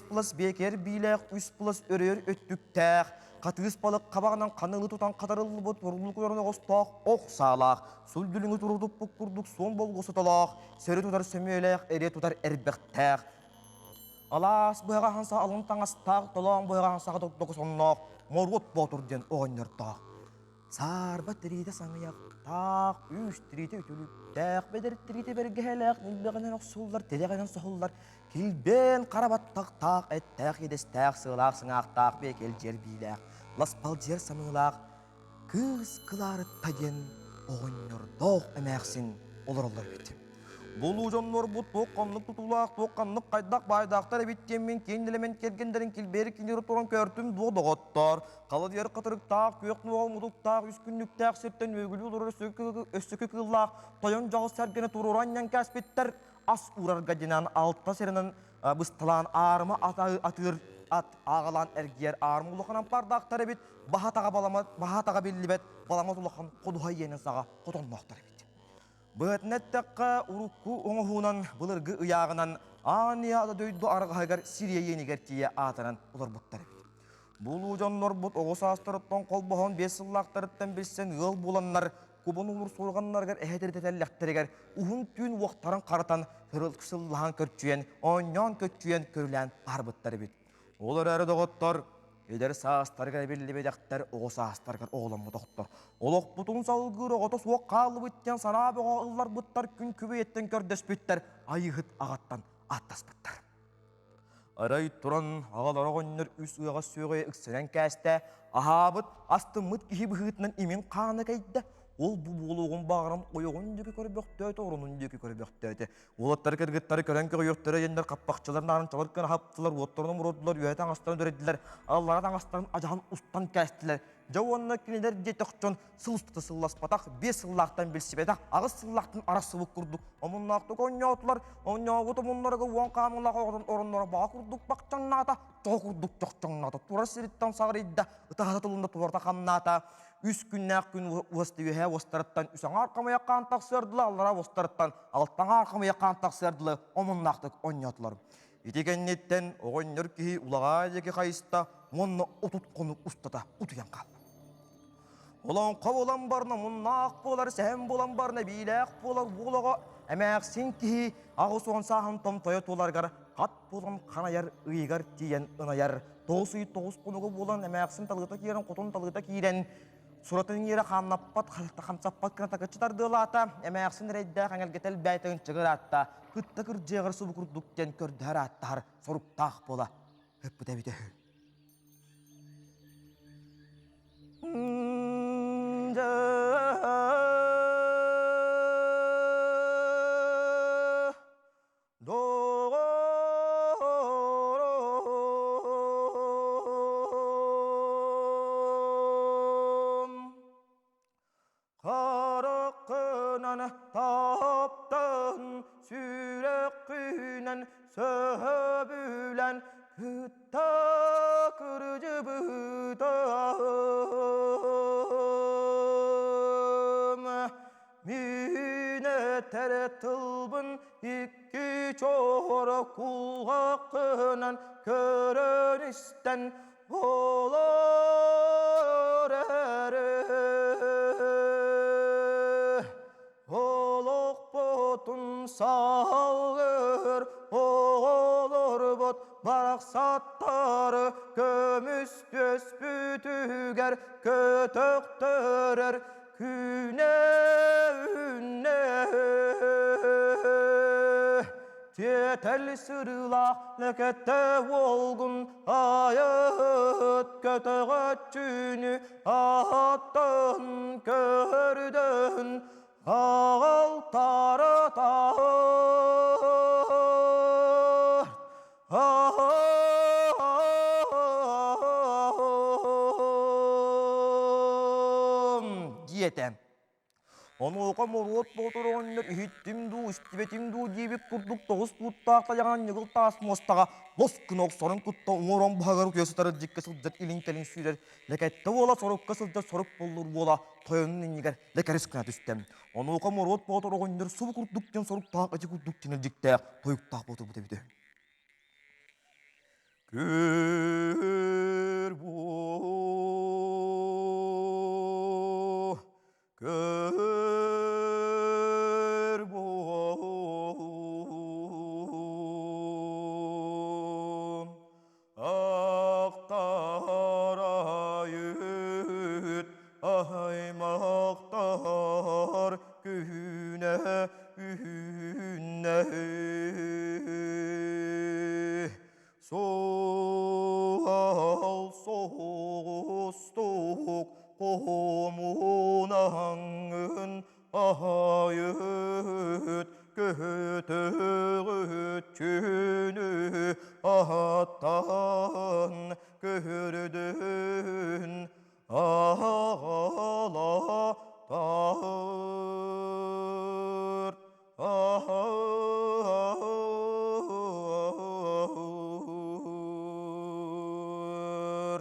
плюс биэкэр биилээх, үс плюс өрөөр өттүктээх, хатыыс балык хабаҕынан ханыылы тутан хатарыллыбыт турулуу куйарын оҕостоох ох саалаах, сул дүлүҥү турутуппут курдук суон болгу сотолоох, сөрү тутар сөмүөлээх, эриэ тутар эрбэхтээх, алаас быһаҕа ханса алын таҥастаах, толоон быһаҕа хансаҕа докусонноох, Моруот Боотур диэн оҕонньордоох. Саарба тириитэ саҥыйахтаах, үүс тириитэ үтүлүктээх, бэдэр тириитэ бэргэһэлээх, ньилбэҕинэн охсуллар, тилэҕинэн соһуллар, килбээн хара баттахтаах, эттээх иэдэстээх, сыалаах сыҥаахтаах, биэкэлдьиэр биилээх, ласпалдьыйар самыылаах кыыс Кылаарытта диэн оҕонньордоох эмээхсин олороллор эбит. Булуу дьоннорбут туох ханнык тутуулаах, туох ханнык хайдах баайдаахтар эбит диэммин киэҥ нэлэмэн кэргэннэрин килбиэри кинилэри туран көөртүм дуо доҕоттоор. Халыдыйар хатырыктаах, күөх нуоҕал мутуктаах, үс күннүктээх сиртэн үөгүлүү олорор өссөкү кыыллаах тойон дьоҕус сэргэни туруору анньан кээспиттэр. Ас уурарга динан алта сиринэн бысталаан аарыма атыыр ат ааҕалаан эргийэр аарыма улахан ампаардаахтар эбит, баһа-таҕа баламат, баһа-таҕа биллибэт баламат улахан ходуһа иэнин саҕа хотонноохтор эбит. Быһатын эттэххэ, урукку оҥоһуунан, былыргы ыйааҕынан аан ийэ дойду арҕаһыгар сир иэнигэр тиийэ аатыран олорбуттар эбит. Булуу дьоннорбут оҕо саастарыттан холбоһон биэс сыллаахтарыттан билсэн ыал буоланнар, Кубан улур суорҕаннарыгар эһэтирдэтэллэхтэригэр уһун түүн уохтарын харатан сыллаһан көрчүйэн, оонньоон көччүйэн көрүлээн аһарбыттар эбит. Ол эрээри доҕоттор, эдэр саастарыгар эбиллибэтэхтэр, оҕо саастарыгар оҕоломмотохтор. Олохпутун салгыыр оҕото суох хааллыбыт диэн санаа бөҕө ылларбыттар, күн күбэйэттэн көрдөспүттэр, айыыһыт аҕаттан ааттаспыттар. Арай туран аҕалара оҕонньор үс ыаҕас сүөҕэйэ ыксанан кээстэ, аһаабыт, астыммыт киһи быһыытынан имин хаана кэйдэ. Ол бу буолуоҕун баҕаран ойоҕун диэки көрбөхтөөтө, оронун диэки көрбөхтөөтө. Уолаттары кыргыттары көрөн көҕүйүөхтэрэ диэннэр хаппахчылар наарынчалар кына хаптылар, уоттарын омурдулар, үөһэ таҥастарын үрэйдилэр, аллара таҥастарын адьаһан устан кээстилэр. Дьэ уонна кинилэр диэтэх дьон сыл устата сылласпатах, биэс сыллаахтан билсибэтэх, аҕыс сыллаахтан арахсыбыт курдук омуннаахтык оонньоотулар, оонньообут омуннарыгар уон хаамыылаах оҕотун оронноро баҕа курдук бахчаҥнаата, тоҕо курдук чохчоҥноото, турар сириттэн саҕарыйда, ытаһата тулунна туората хамнаата, үс күннээх күн уоста үөһээ уостарыттан үс аҥаар хамыйах хаан тахсыардылар, аллараа уостарыттан алта аҥаар хамыйах хаан тахсыардылар, омуннаахтык оонньоотулар. Ити кэнниттэн оҕонньор киһи улаҕаа диэки хайыста уонна 30 хонук устата утуйан хаалла. Олоҥхо буолан барна муннаах буолар, сэһэн буолан барна биилээх буолар уол эмээхсин киһи 80 сааһын томтойо туоларыгар хат буолан ханайар ыйыгар тиийэн ынайар. Тоҕус ый тоҕус хонугу буолан эмээхсин талыыта киирэн, хотун талыыта киирэн суратын иҥиэрэ хааннаппат, хамсаппат гына такыччы тардыалаата, эмээхсин эрэйдээх эҥэлгэтэ элбээтэ ынчыгыр аатта, кытта кырдьыаҕар субу курдук диэн көрдөһөр ааттаһар соруктаах буола ыппыт эбитэ үһү. Доҕорум Хараххынан таптаан, сүрэххинэн сөбүлэн кытта кырдьыбытым. Мин этэр тылбын икки чоро кулгаххынан көрөн-истэн Олор эрэ олохпутун салгыр оҕолорбут барахсаттары көмүс түөспүтүгэр көтөхтөрөр күнэ үүннэ. Тиэтэл сырыылаах лэкэтэ уолгун айыт көтөҕөччүнү ааттан көрдөн аҕал таратаар. Диэтэ. Онуоха Моруот Боотур оҕонньор иһиттим дуу, истибэтим дуу диэбит курдук тоҕус бууттаах тайаҕынан ньыгыл таас муостаҕа лос гына охсорун кытта уҥуоран баһыгар утуйа сытар илдьиккэ сылдьар илин-кэлин сүүрэр Лэкэттэ уола сорукка сылдьар сорук боллур уола тойонун иннигэр лэкэрис гына түстэ. Онуоха Моруот Боотур оҕонньор субу курдук диэн соруктаах ити курдук диэн илдьиктээх тойуктаах буолбут эбитэ. Көр бу көр бу Ахтарайыт аймахтар күнэ үүннэ Суол соҕустук куһумунаҥын аһайыт көтөҕүччүнү аһаттан көһөрдүн аҕала таар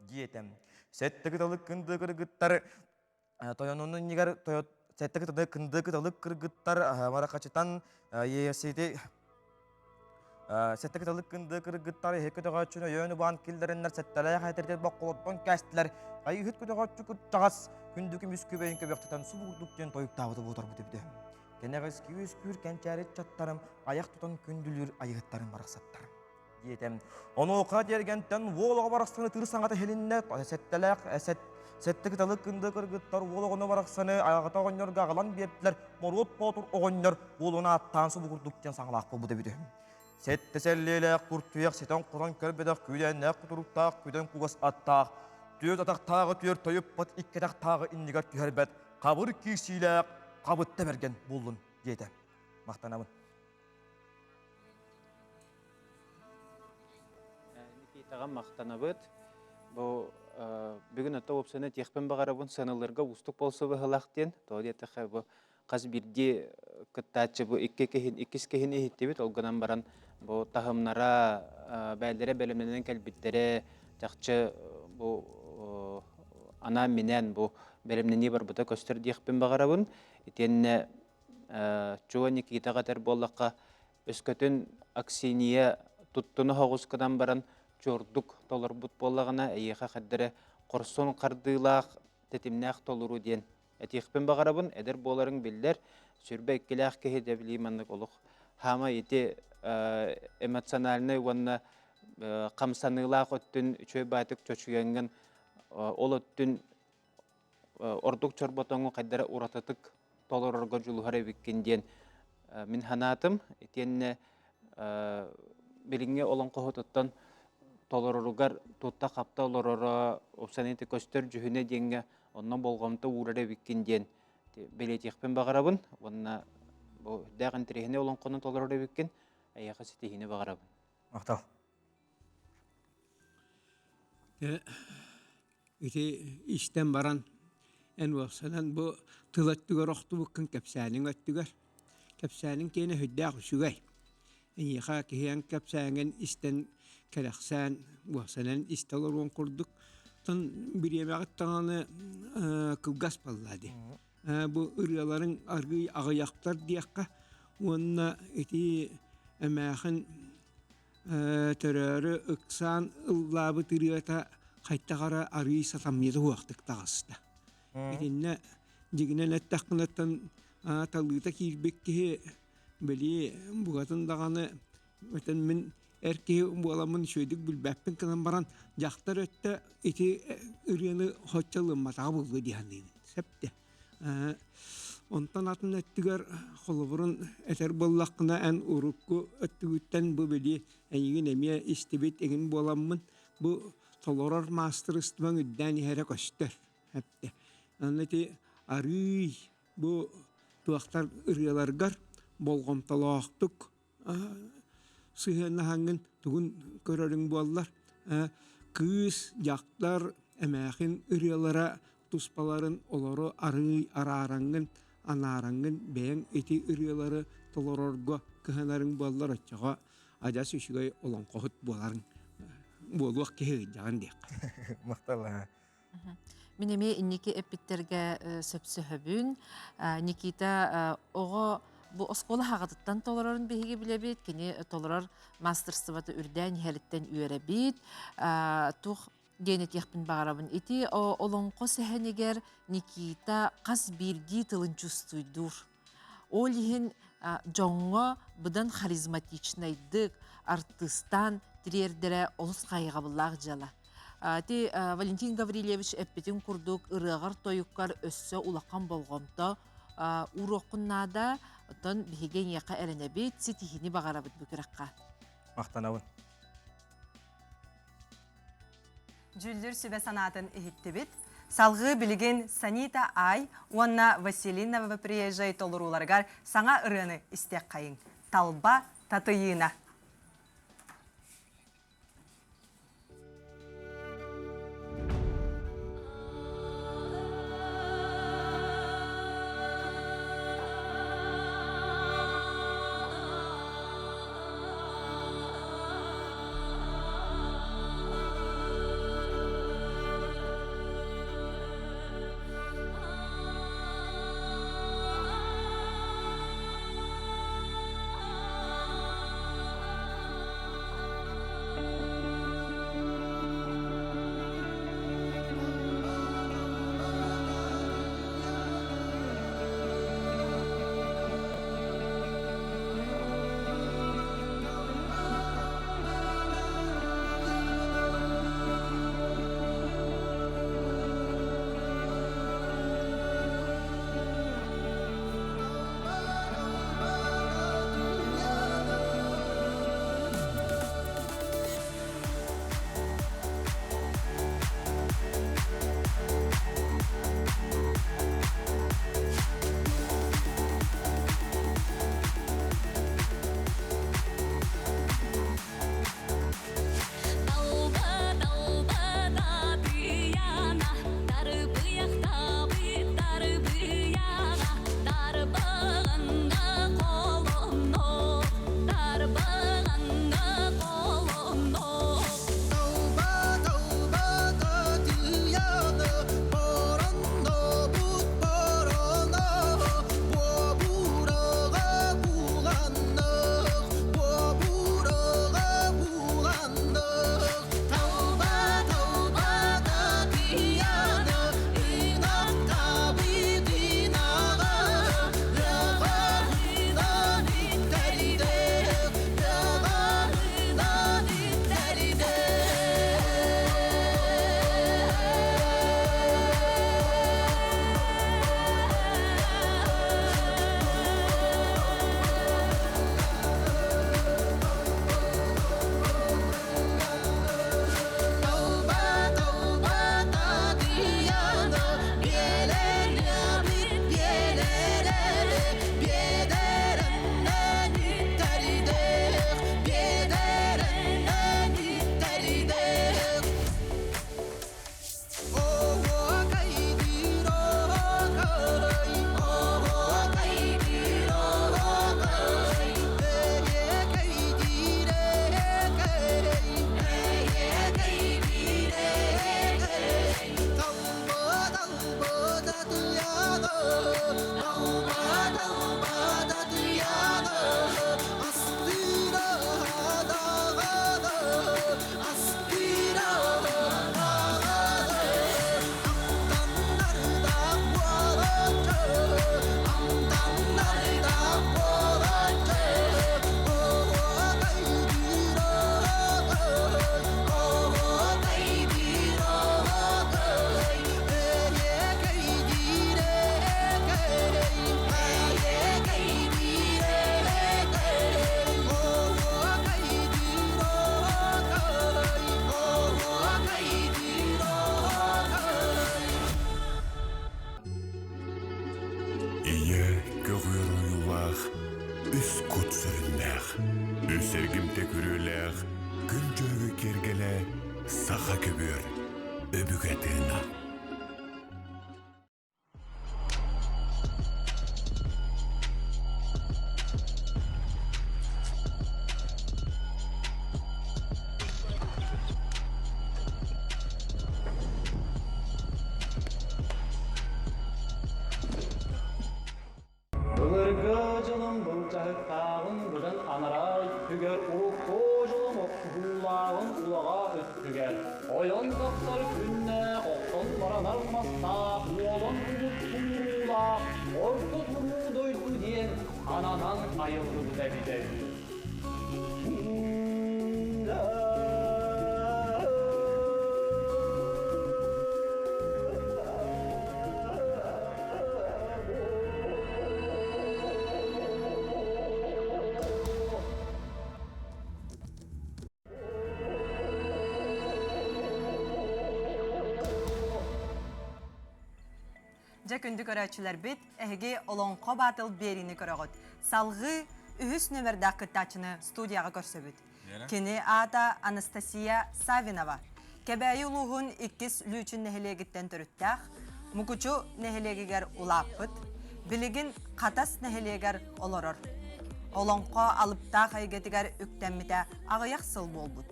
диэтэ. Сэттэ кыталык кынды кыргыттар тойонун иннигэр сэттэ кыталык кынды кыталык кыргыттар марахачытан иэсити. Сэттэ кыталык кындыы кыргыттар иһи көтөҕөөччүнү өйөөн убаан киллэрэннэр сэттэлээх этэрдэр бокколоттон кээстилэр. Айыыһыт көтөҕөөччү кырдьаҕас күндү көмүс күбэйин көбөхтөтөн субурдук диэн тойуктаабыты буотарбыт эбитэ. Кэнэҕэски үөскүүр кэнчээри ыччаттарым айах тутан күндүлүүр айыһыттарым барахсаттар. Диэтэ. Онуоха тиэргэнтэн уол оҕо барахсаны тыр саҥата иһилиннэ, сэттэлээх сэттэ кыталык кындыы кыргыттар уол оҕону барахсаны аҕата оҕонньорго аҕалан биэрдилэр, Моруот Боотур оҕонньор уолун ааттаан субугурдук диэн саҥалаах буолбут эбит үһү. Сэттэ сэллиэлээх куртуйах ситэн-хотон көрбөтөх күүдээннээх кутуруктаах күдэн кугас аттаах, түөрт атахтааҕы түөрт тойуппат, икки атахтааҕы иннигэр түһэрбэт, хабыр киирсиилээх хабытта бэргэн буоллун диэтэ. Махтанабын. Никитаҕа махтанабыт. Бу бүгүн ото уопсайынан этиэхпин баҕарабын сыаналыырга уустук буолсу быһыылаах диэн. Тоҕо диэтэххэ бу хас биирдии кыттааччы бу икки киһин иккис киһини иһиттибит. Ол гынан баран бу таһымнара бээлэрэ бэлэмнэнэн кэлбиттэрэ чахчы бу анаан-минээн бу бэлэмнэнии барбыта көстөр диэхпин баҕарабын. Итиэннэ Чуо Никитаҕа этэр буоллахха, өскөтүн Аксинья туттуна соҕус гынан баран чуордук толорбут буоллаҕына, эйиэхэ хайдары хорсун хардыылаах, тэтимнээх толоруу диэн этиэхпин баҕарабын. Эдэр буоларыҥ биллэр, сүрбэ иккилээх киһи дьэ билии маннык олох хаама ити эмоциональнай уонна хамсаныылаах өттүн үчүгэй баайтык чочуйаҥҥын ол өттүн ордук чорботоҥу хайдара уратытык толорорго дьулуһар эбиккин диэн мин санаатым. Итиэннэ билиҥҥи олоҥхоһутуттан толороругар тутта-хапта олороро, уопсайынан көстөр дьүһүнэ диэҥҥэ онно болҕомто уурар эбиккин диэн бэлиэтиэхпин баҕарабын. Уонна бу үрдээх интэриэһинэй олоҥхону толорор эбиккин, эйиэхэ ситиһиини баҕарабын. Махтал. Ити истэн баран эн уопсанан бу тыл өттүгэр охтубуккун кэпсээниҥ өттүгэр. Кэпсээниҥ киэнэ сүрдээх үчүгэй. Эйиэхэ киһи эн кэпсээҥҥин истэн кэрэхсээн уопсанан истэ олоруон курдук. Оттон бириэмэҕит даҕаны кылгас буолла дии. Бу ырыаларыҥ аргыый аҕыйахтар диэххэ уонна ити эмээхин Төрөөрү ыксаан ыллаабыт ырыата хайдах эрэ арыый сатамньыта суохтук таҕыста. Итиннэ дьиҥинэн эттэххинэттэн талыыта киирбит киһи били букатын даҕаны этэн мин эр киһи буоламмын үчүгэйдик билбэппин гынан баран дьахтар өттө ити ырыаны соччо ылымматаҕа буолуо дии саныыбын. Сөп дии. Онтон атын өттүгэр холобурун этэр буоллаххына, эн урукку өттүгүттэн бу били эйигин эмиэ истибит игин буоламмын, бу толорор маастарыстыбаҥ үрдээн иһэрэ көстөр. Эптэ. Аны ити арыый бу туохтар ырыаларгар болҕомтолоохтук сыһыаннаһаҥҥын тугун көрөрүҥ буоллар кыыс, дьахтар, эмээхин ырыалара туспаларын олору арыый араараҥҥын, анаараҥҥын бэйэҥ ити ырыалары толорорго кыһанарыҥ буоллар оччоҕо адьас үчүгэй олоҥхоһут буоларыҥ буолуох киһи ыйдаҕын диэххэ. Махтал. Мин эмиэ инники эппиттэргэ сөпсөһөбүн. Никита оҕо бу оскуола хаҕатыттан толорорун биһиги билэбит. Кини толорор мастерствота үрдээн иһэриттэн үөрэбит. Туох диэн этиэхпин баҕарабын. Ити олоҥхо сэһэнигэр Никита хас биирдии тылын чувствуйдуур. Ол иһин дьоҥҥо быдан харизматичнайдык, артыыстаан тириэрдэрэ олус хайҕабыллаах дьыала. Ити Валентин Гаврильевич эппитин курдук ырыаҕар-тойуккар өссө улахан болҕомто ууруоххун наада. Оттон биһиги эйиэхэ эрэнэбит, ситиһиини баҕарабыт бу күрэххэ. Махтанабын. Дьүүллүүр сүбэ санаатын иһиттибит. Салгыы билигин Санита Ай уонна Василий Новоприезжай толорууларыгар саҥа ырыаны истиэххэйиҥ. Талба Татыйыына. Үс эргимтэ күрүөлээх күн дьөрөгөй киэргэлэ саха көбүөр өбүгэ тыына. Былыргы дьылым былдьаһыктааҕын быдан анараа өттүгэр урукку дьылым охсуһуулааҕын улаҕаа өттүгэр ойон тахсар күннээх охтон баранар мастаах уолан угут тууруулаах орто туруу дойду диэн ананан айыллыбыта эбитэ үһү. Дьэ күндү көрөөччүлэрбит, эһиги Олоҥхо Баатыл биэриини көрөҕүт. Салҕыы үһүс нүөмэрдээх кыттааччыны студияҕа көрсөбүт. Кини аата Анастасия Савинова. Кэбээйи улууһун иккис Лүүчүн нэһилиэгиттэн төрүттээх, Мукучу нэһилиэгигэр улааппыт, билигин Хатас нэһилиэгэр олорор. Олоҥхо алыптаах эйгэтигэр үктэммитэ аҕыйах сыл буолбут.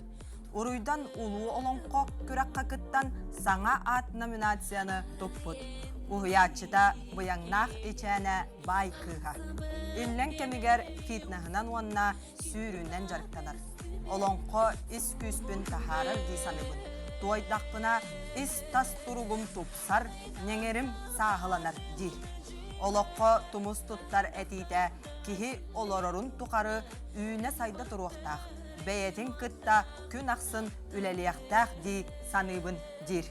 Уруйдан улуу олоҥхо күрэххэ кыттан саҥа аат номинацияны туппут. Уһуйааччыта Быйаҥнаах Ичээнэ баай кыыһа. Иллэҥ кэмигэр фитнеһынан уонна сүүрүүнэн дьарыктанар. Олоҥхо ис күүспүн таһаарар дии саныыбын. Туойдахпына ис-тас туругум тупсар, ньэҥэрим сааһыланар диир. Олоххо тумус туттар этиитэ киһи олорорун тухары үүнэ-сайда туруохтаах, бэйэтин кытта күн ахсын үлэлиэхтээх дии саныыбын диир.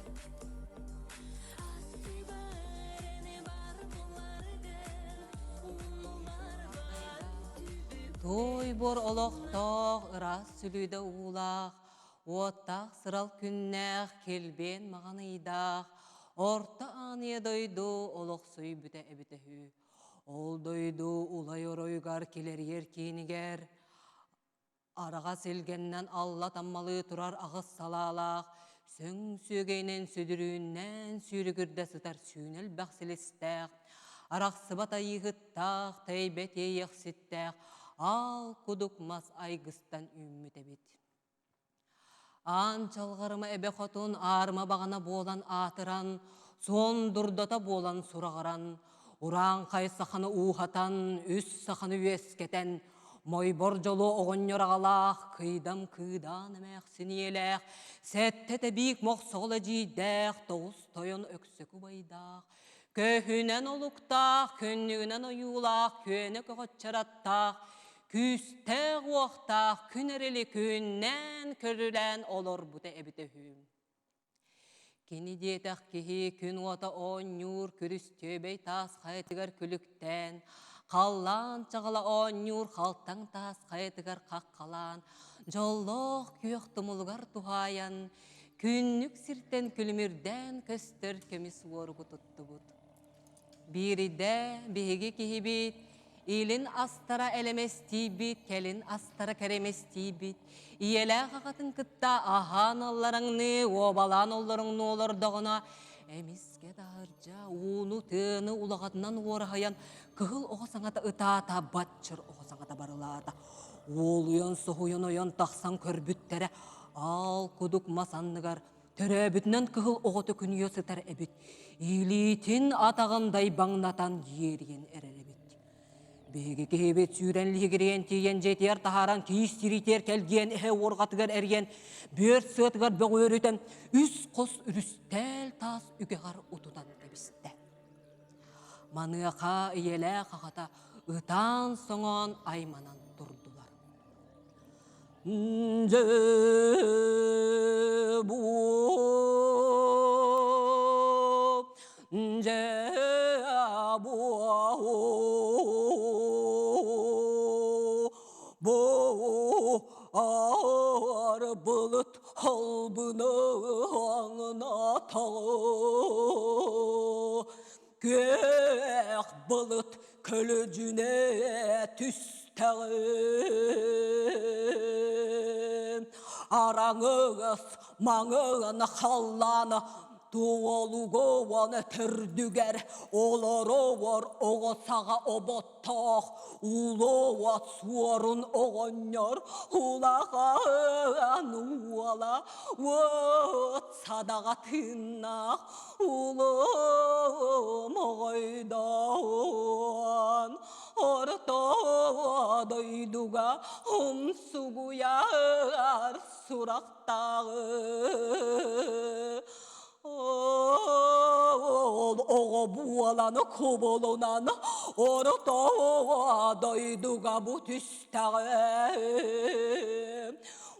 Туой буор олохтоох, ыраас сүлүүдэ уулаах, уоттаах сырал күннээх, килбиэн маҕан ыйдаах, орто ааныйа дойду олохсуйбута эбитэ үһү. Ол дойду улай оройугар килэрийэр киинигэр Араҕас илгэннэн алла таммалыы турар аҕыс салаалаах, сөҥ сүөгэйинэн сүдүрүүннээн сүүрүгүрдэ сытар сүүнэ элбэх силистээх, арахсыбат айыыһыттаах, тэйбэт иэйэхситтээх аал кудук мас айгыстан үүммүт эбит. Аан чалҕарыма эбэ хотун аарыма баҕана буолан аатыран, суон дурдата буолан сураҕыран, урааҥхай саханы ууһатан, үс саханы үөскэтэн, мойбор дьолу оҕонньор аҕалаах, кыйдам кыыдаан эмээхсин ийэлээх, сэттэ тэбиик мохсоҕол эдьиийдээх, тоҕус тойон өксөкү убайдаах, Көһүнэн олуктаах, күннүгүнэн ойуулаах, күөнэ көҕөччөр аттаах, күүстээх-уохтаах күн эрили күннээн көрүлээн олорбута эбитэ үһү. Кини диэтэх киһи күн уота оонньуур күрүстүөбэй таас хайатыгар күлүктээн, халлаан чаҕыла оонньуур халтаҥ таас хайатыгар хаххалаан, дьоллоох күөх тумулугар туһаайан, Күннүк сиртэн күлүмүрдээн көстөр көмүс уоругу туттубут. Биирдэ биһиги киһибит илин астара элэмэстийбит, кэлин астара кэрэмэстийбит, ийэлээх аҕатын кытта аһаан аллараҥныы, уобалаан оллороҥнуу олордоҕуна, эмискэ таһырдьа ууну тыаны улаҕатынан уораһайан кыһыл оҕо саҥата ытаата, баччыр оҕо саҥата барылаата. Уолуйан соһуйан ойон тахсан көрбүттэрэ Аал кудук мас анныгар төрөөбүтүнэн кыһыл оҕото күнүйэ сытар эбит. Илиитин атаҕын дайбаҥнатан иэрийэн эрэр эбит. Биһиги киһибит сүүрэн лиһигириэн тиийэн дьиэтигэр таһааран киис тириитигэр кэлгиэн эһэ уорҕатыгар эрийэн бүөр сыатыгар бөҕүөрүтэн үс хос үрүстээл таас үгэҕэр утутан кэбистэ. Маныаха ийэлээх аҕата ытаан-соҥоон айманан турдулар. Дьэ бу дьэ бу бу аар былыт албына Күөх былыт көлүдьүнэ түстэҕин. Араҥыгас маҥан халлаан туолугуон төрдүгэр олорор оҕо саҕа оботтоох улуот суорун оҕонньор улахан уола уот садаҕа тыыннаах улуу моҕойдоон орто дойдуга умсугуйар сурахтааҕы Ол оҕо буолан кубулунан орто дойдуга бу түстэҕэ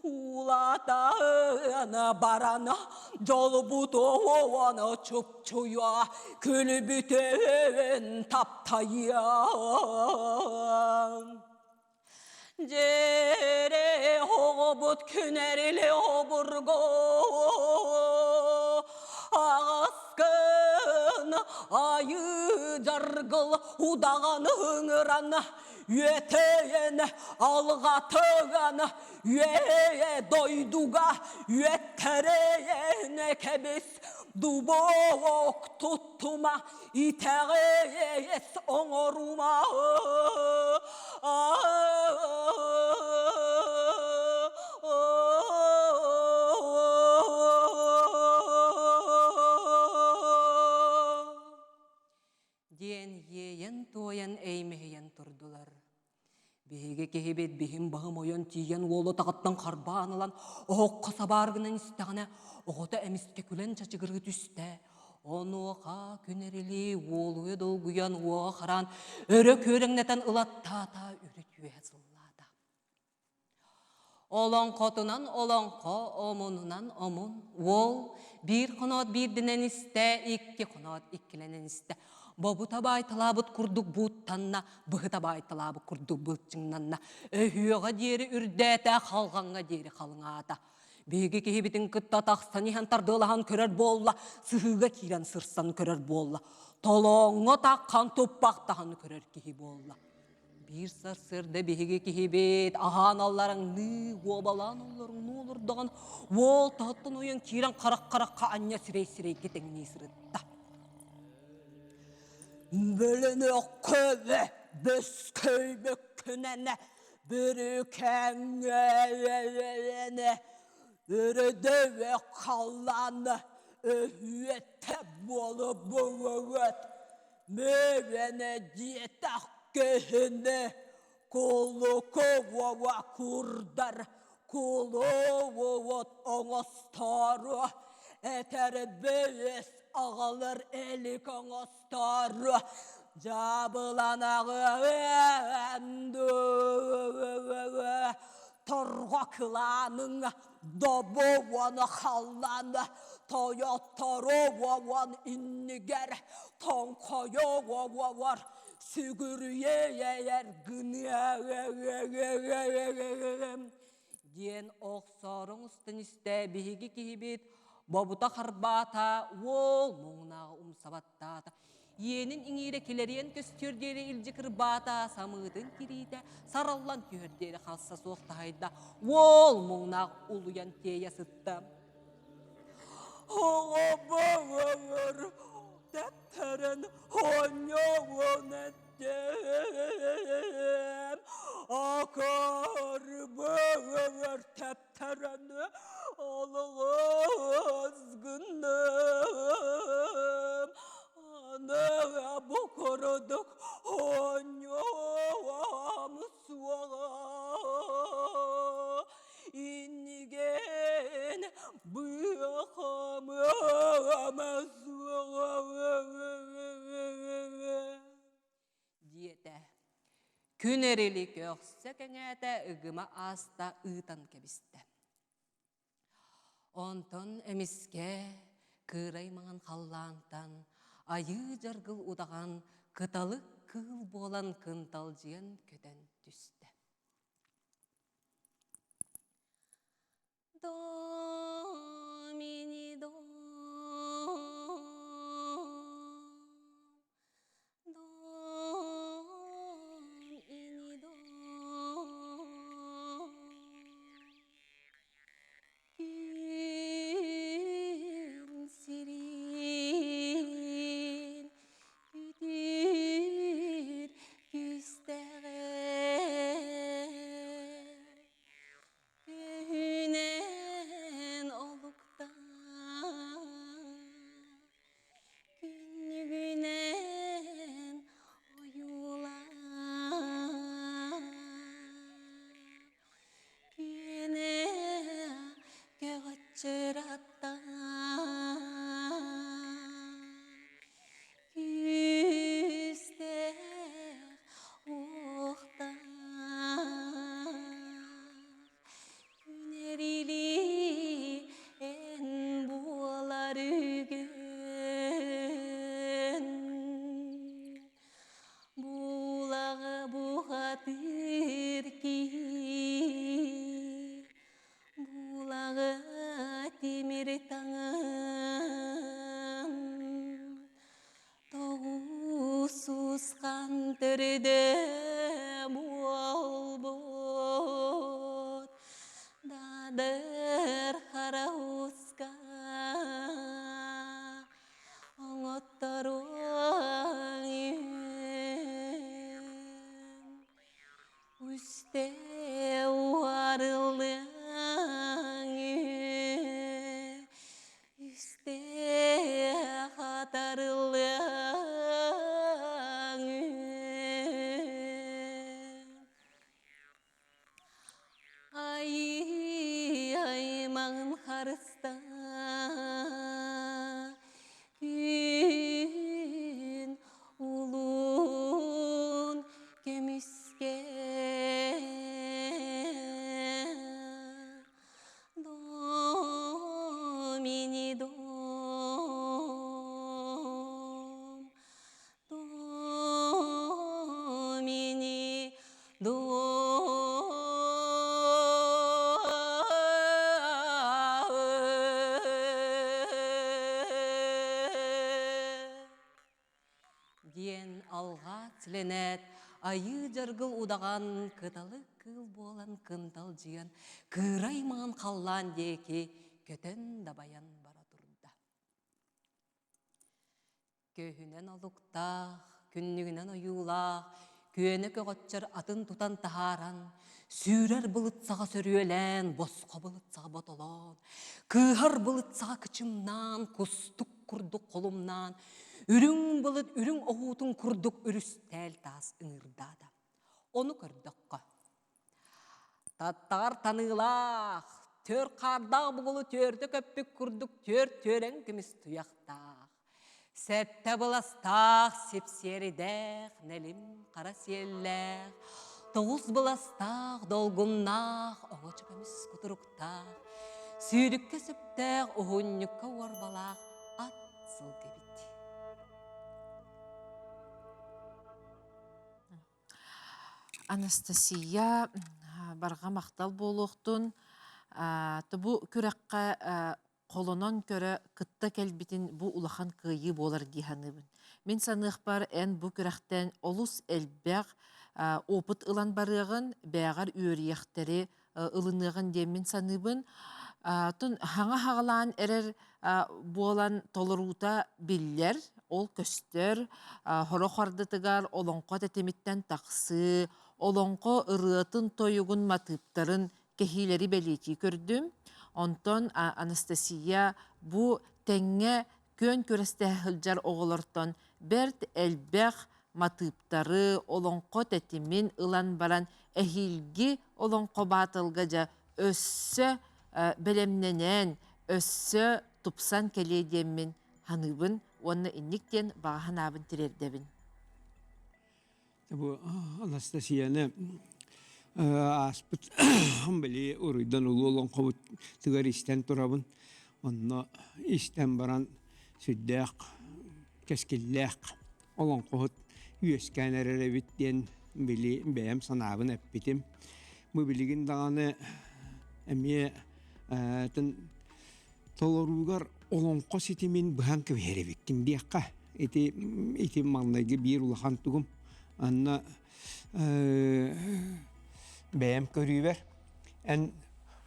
улаатан баран дьолбутун чупчуйа күлбүтүн таптайыа Дьиэре оҕобут күнэрили обургу аҕаскын айыы дьаргыл удаҕан ыҥыран үөтэйэн алҕатыган үө дойдуга үөттэрэн кэбис дубок туттума итэҕэс оҥорума. Диэн иэйэн-туойан эймэһийэн турдулар. Биһиги киһибит биһим баһым ойон тиийэн уолу таҕыттан харбаан ылан оһоххо сабаар гынан истэҕинэ оҕото эмискэ күлэн чачыгырыы түстэ. Онуоха күн эрили уолуйа долгуйан уоҕа хараан өрө күөрэҥнэтэн ылаттаата үрүт үөһэ сыллаата. Олоҥхотунан олоҥхо, омунунан омун. Уол биир хоноот биирдинэн истэ, икки хоноот иккилэнэн истэ. Бобута баайталаабыт курдук бууттанна, быһыта баайталаабыт курдук былчыҥнанна. Өһүөҕэ диэри үрдээтэ, халҕаҥҥа диэри халыҥаата. Биһиги киһибитин кытта тахсан иһэн тардыалаһан көрөр буолла, сыһыыга киирэн сырсан көрөр буолла. Толооҥҥо таххан туппахтаһан көрөр киһи буолла. Биир сарсыарда биһиги киһибит аһаан аллараңныы, уобалаан оллоруҥнуу олордоҕун, уол таһыттан уйан киирэн харах-харахха анньа сирэй-сирэйгэ тэҥнии сырытта. Бөлөнөххө бөскөйбөккүнэнэ бүрүкэҥҥэ өрөдөбө халлаан өһүөтэ буолубугут Мөрөнө диэтэх көһүнэ кулукуоба курдар кулуот оҥостору этэр бөйөс аҕалар элик оҥостору дьаабыланаҕыан торҕо кылааныҥ Добуон халлан тойотторуон иннигэр тоҥхойуор сүгүрүйэр гыныам диэн охсоруҥ устун истэ биһиги киһибит бобута харбаата уол муҥнааҕы умсабаттаата Иэнин иҥиирэ килэриэн көстүөр диэри илдьи кырбаата, самыытын тириитэ сараллан түһэр диэри халса суох таһайда. Уол муҥнаах улуйан тиэйэ сытта. Оҕобоҕор тэптэрэн оонньоон эттем. Акарбыгар тэптэрэн алҕас гынным. Аны бу курдук оонньуом суоҕа. Иннигин быахамыам суоҕа диэтэ. Күн эрили көхсө кэҥээтэ, ыгыма ааста ыытан кэбистэ. Онтон эмискэ кыырай маҥан халлаантан айыы дьаргыл удаҕан кыталык кыыл буолан кынталдьыйан көтөн түстэ. Домини дом, дом ини дом. Көччөр аттаах күүстээх уохтаах Күнэрили эн буолар үгүн Булаҕы бухатыыр киһи Булаҕы тимир таҥан Тоҕус усхан төрдө буолбут Дадыр хара уска оҥотторуоҥ Үстэ уарыллыаҥ Үстэ хатарыллыаҥ Айыы аймаҕын харыстаа Күн улуун көмүскэ Домини дом Домини Диэн алҕаа силэнээт, айыы дьаргыл удаҕан кыталык кыыл буолан кынталдьыйан, кыырай маҥан халлаан диэки көтөн дабайан бара турда. Көһүнэн олуктаах, күннүгүнэн ойуулаах, күөнэ көҕөччөр атын тутан таһааран, сүүрэр былыт саҕа сөрүөлээн, босхо былыт саҕа ботолоон, кыыһар былыт саҕа кычымнаан, кустук курдук холумнаан, үрүҥ былыт үрүҥ оһуутун курдук үрүстээл таас ыҥыырдаата. Ону көрдөххө, Таттаҕар таныылаах, түөр хаардаах бугулу түөртэ көппүт курдук түөрт түөрэҥ көмүс туйахтаах, сэттэ быластаах сипсиэрдээх нэлим хара сиэллээх, тоҕус быластаах долгуннаах оҥочо көмүс кутуруктаах, сүүрүккэ сөптөөх уһунньукка уорбалаах ат сылгы эбит. Анастасия барҕа махтал буолуохтун. Бу күрэххэ холонон көрө кытта кэлбитин бу улахан кыайыы буолар дии саныыбын. Мин саныахпар эн бу күрэхтэн олус элбэх опыт ылан барыаҕын, бээҕэр үөрүйэхтэри ылыныаҕын диэн мин саныыбын. Тун хаҥа хаҕалаан эрэр буолан толоруута биллэр, ол көстөр. Хорох ардытыгар олоҥхо тэтимиттэн тахсыы, олоҥхо ырыатын-тойугун матыыптарын кэһиилэри бэлиэтии көрдүм. Онтон Анастасия бу тэҥҥэ күөн күрэстэһэ сылдьар оҕолортон бэрт элбэх матыыптары, олоҥхо тэтимин ылан баран эһиилги олоҥхо баатылга дьэ өссө бэлэмнэнэн, өссө тупсан кэлиэ диэммин саныыбын уонна инник диэн баҕа санаабын тириэрдэбин. Бу Анастасияны ааспыт били уруйдан улуу олоҥхобут тыгар истэн турабын. Онно истэн баран сүрдээх кэскиллээх олоҥхоһут үөскээн эрэр эбит диэн били бэйэм санаабын эппитим. Бу билигин даҕаны эмиэ толоруугар олоҥхо ситимин быһан кэбиһэр эбиккин диэххэ. Ити ити маҥнайгы биир улахан тугум. Анна бэйэм көрүүбэр эн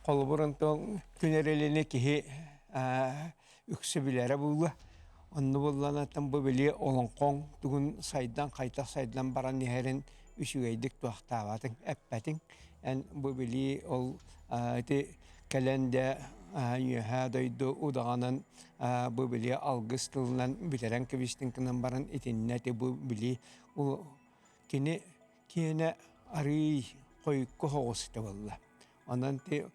холобур онтон күн эрэлини киһи үксэ билэрэ буолуо. Онно буоллаҕына бу били олоҥхоҥ тугун сайдан хайдах сайдан баран иһэрин үчүгэйдик туохтаабатыҥ, эппэтиҥ. Эн бу били ол ити кэлэн дэ үөһээ дойду удаҕанын бу били алгыс тылынан бүтэрэн кэбистиҥ гынан баран итиннэ ити бу били кини киэнэ арыый хойукку соҕус этэ буолла. Онон ти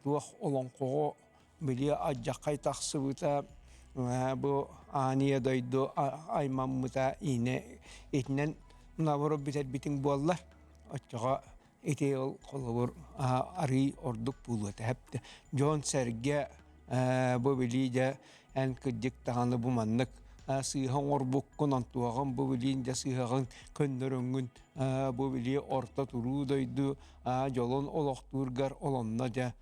туох олоҥхоҕо. били алдьархай тахсыбыта бу аан дойду аймаммыта иинэ итинэн наоборот бүтэрбитиҥ буоллар оччоҕо ити ол холобур арыый ордук буолуо этэ эптэ дьон-сэргэ бу билии дьэ эн кырдьык даҕаны бу маннык сыыһа оҥорбуккун онтуоҕун бу билиин дьэ сыыһаҕын көннөрөҥҥүн бу билии орто туруу дойду дьолун олохтуургар олонно дьэ